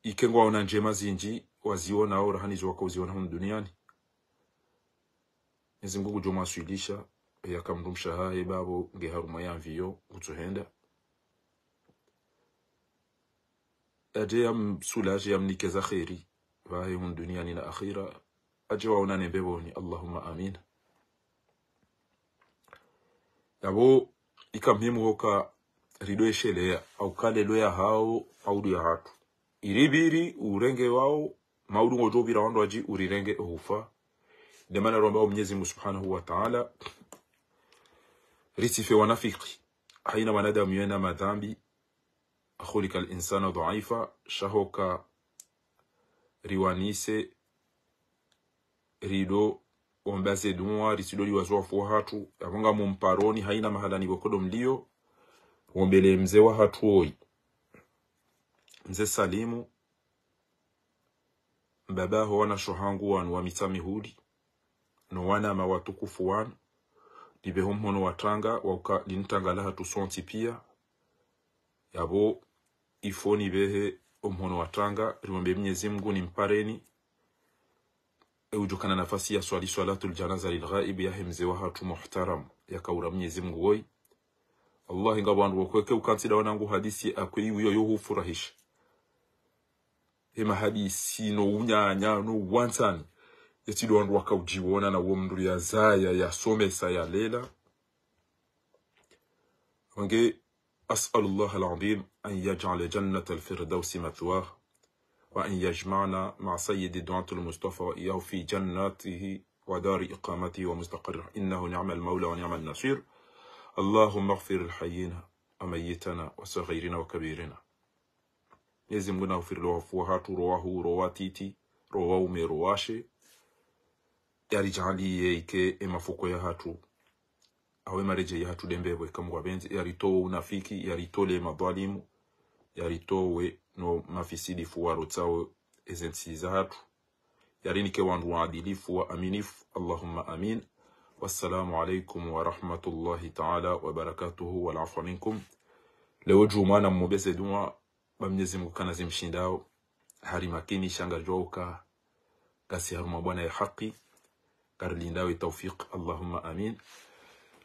Ike ngwaona ndjema zindji, wazionao rahana izo wakouziona hunu duniani. Mnyezi Mngu ngudjo mwaswilisha, yaka mdrumshe wahahe bapvo nge harumwa ye avion, ngutsohenda. Yadje yamsula, yadje yamnike za kheri, pvahe hunu duniani na akhira, yadje waonane mbepvoni, Allahumma amin. Yapvo, ika muhimu hoka rido eshelea, hauka leo yahao, hau ndo yahatru. Iripviri, urenge wao, Maudu ngodjo pvira wandru wadji urirenge ohufa. Nde mana romba o Mnyezi Mngu Subhanahu wa Ta'ala ritsife wanafiki. Haina mwanadamu yena madhambi. خلق الإنسان ضعيفا, sha hoka riwanise, rido omba ze dua, ritsido liwaza wafu wahatru, yapvo ngamumparoni, haina mahala ni pvoko ndo mlio, wombele mze wahatru oyi. Mze Salimu, mbaba ho wanasho hangu wanu wa Mitsamihuli, no wanama watukufu wanu, lipve ho mhono wa tanga, wauka linitanga lahatru sontsi pia. Yapvo ifo nipvehe omhono wa tanga, rimombe Mnyezi Mngu nimpareni, e udjukana nafasi ya swali swalatul janaza lil ghaib yahe mze wahatru muhtaram, yakaura Mnyezi Mngu woyi. Wallahi, ngapvo wandru wokweke ukantsi da wanangu hadisi akwe iwiyo yo hufurahisha. Ema hadisi no unyanya, no wantsani. Yetsi do wandru wakaudjiwona na wo mndru yazaya, yasomesa, yalela. Wange, أسأل الله العظيم أن يجعل جنة الفردوس مثواه، وأن يجمعنا مع سيد الدعاة المصطفى وإياه في جنته ودار إقامته ومستقره، إنه نعم المولى ونعم النصير. اللهم اغفر لحينا وميتنا وصغيرنا وكبيرنا. Mnyezi Mngu nahufirilo wafu wahatru, ro wahuu, ro watiti, ro waume, ro washe. Yaridjaaliye ike emafuko yahatru, awe maredje yahatru de mbepvo eka Mngu apvendze. Yaritowe unafiki, yaritole madhwalimu, yaritowe no mafisidifu warotsawo ezentsi zahatru. Yarinike wandru waadilifu, waaminifu. اللهم آمين. والسلام عليكم ورحمة الله تعالى وبركاته والعفو منكم. Leo djumwa nammombe ze dua, ba Mnyezi Mngu kana zimshindao. Harimakinisha ngaridjuwa uka ngasi harumwa bwana ya haki. Ngarilindao ye tawfik. اللهم آمين.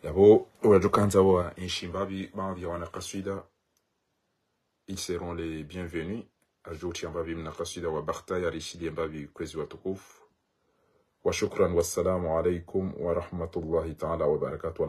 Yapvo, wadjukandza wa enshi mbapvi, baadhi ya wana kaswida, ils seront les bienvenus. Adjouti mbapvi mna kaswida wa bakhta, yarishiliye mbapvi kwezi watukufu. وشكرا، والسلام عليكم ورحمة الله تعالى وبركاته.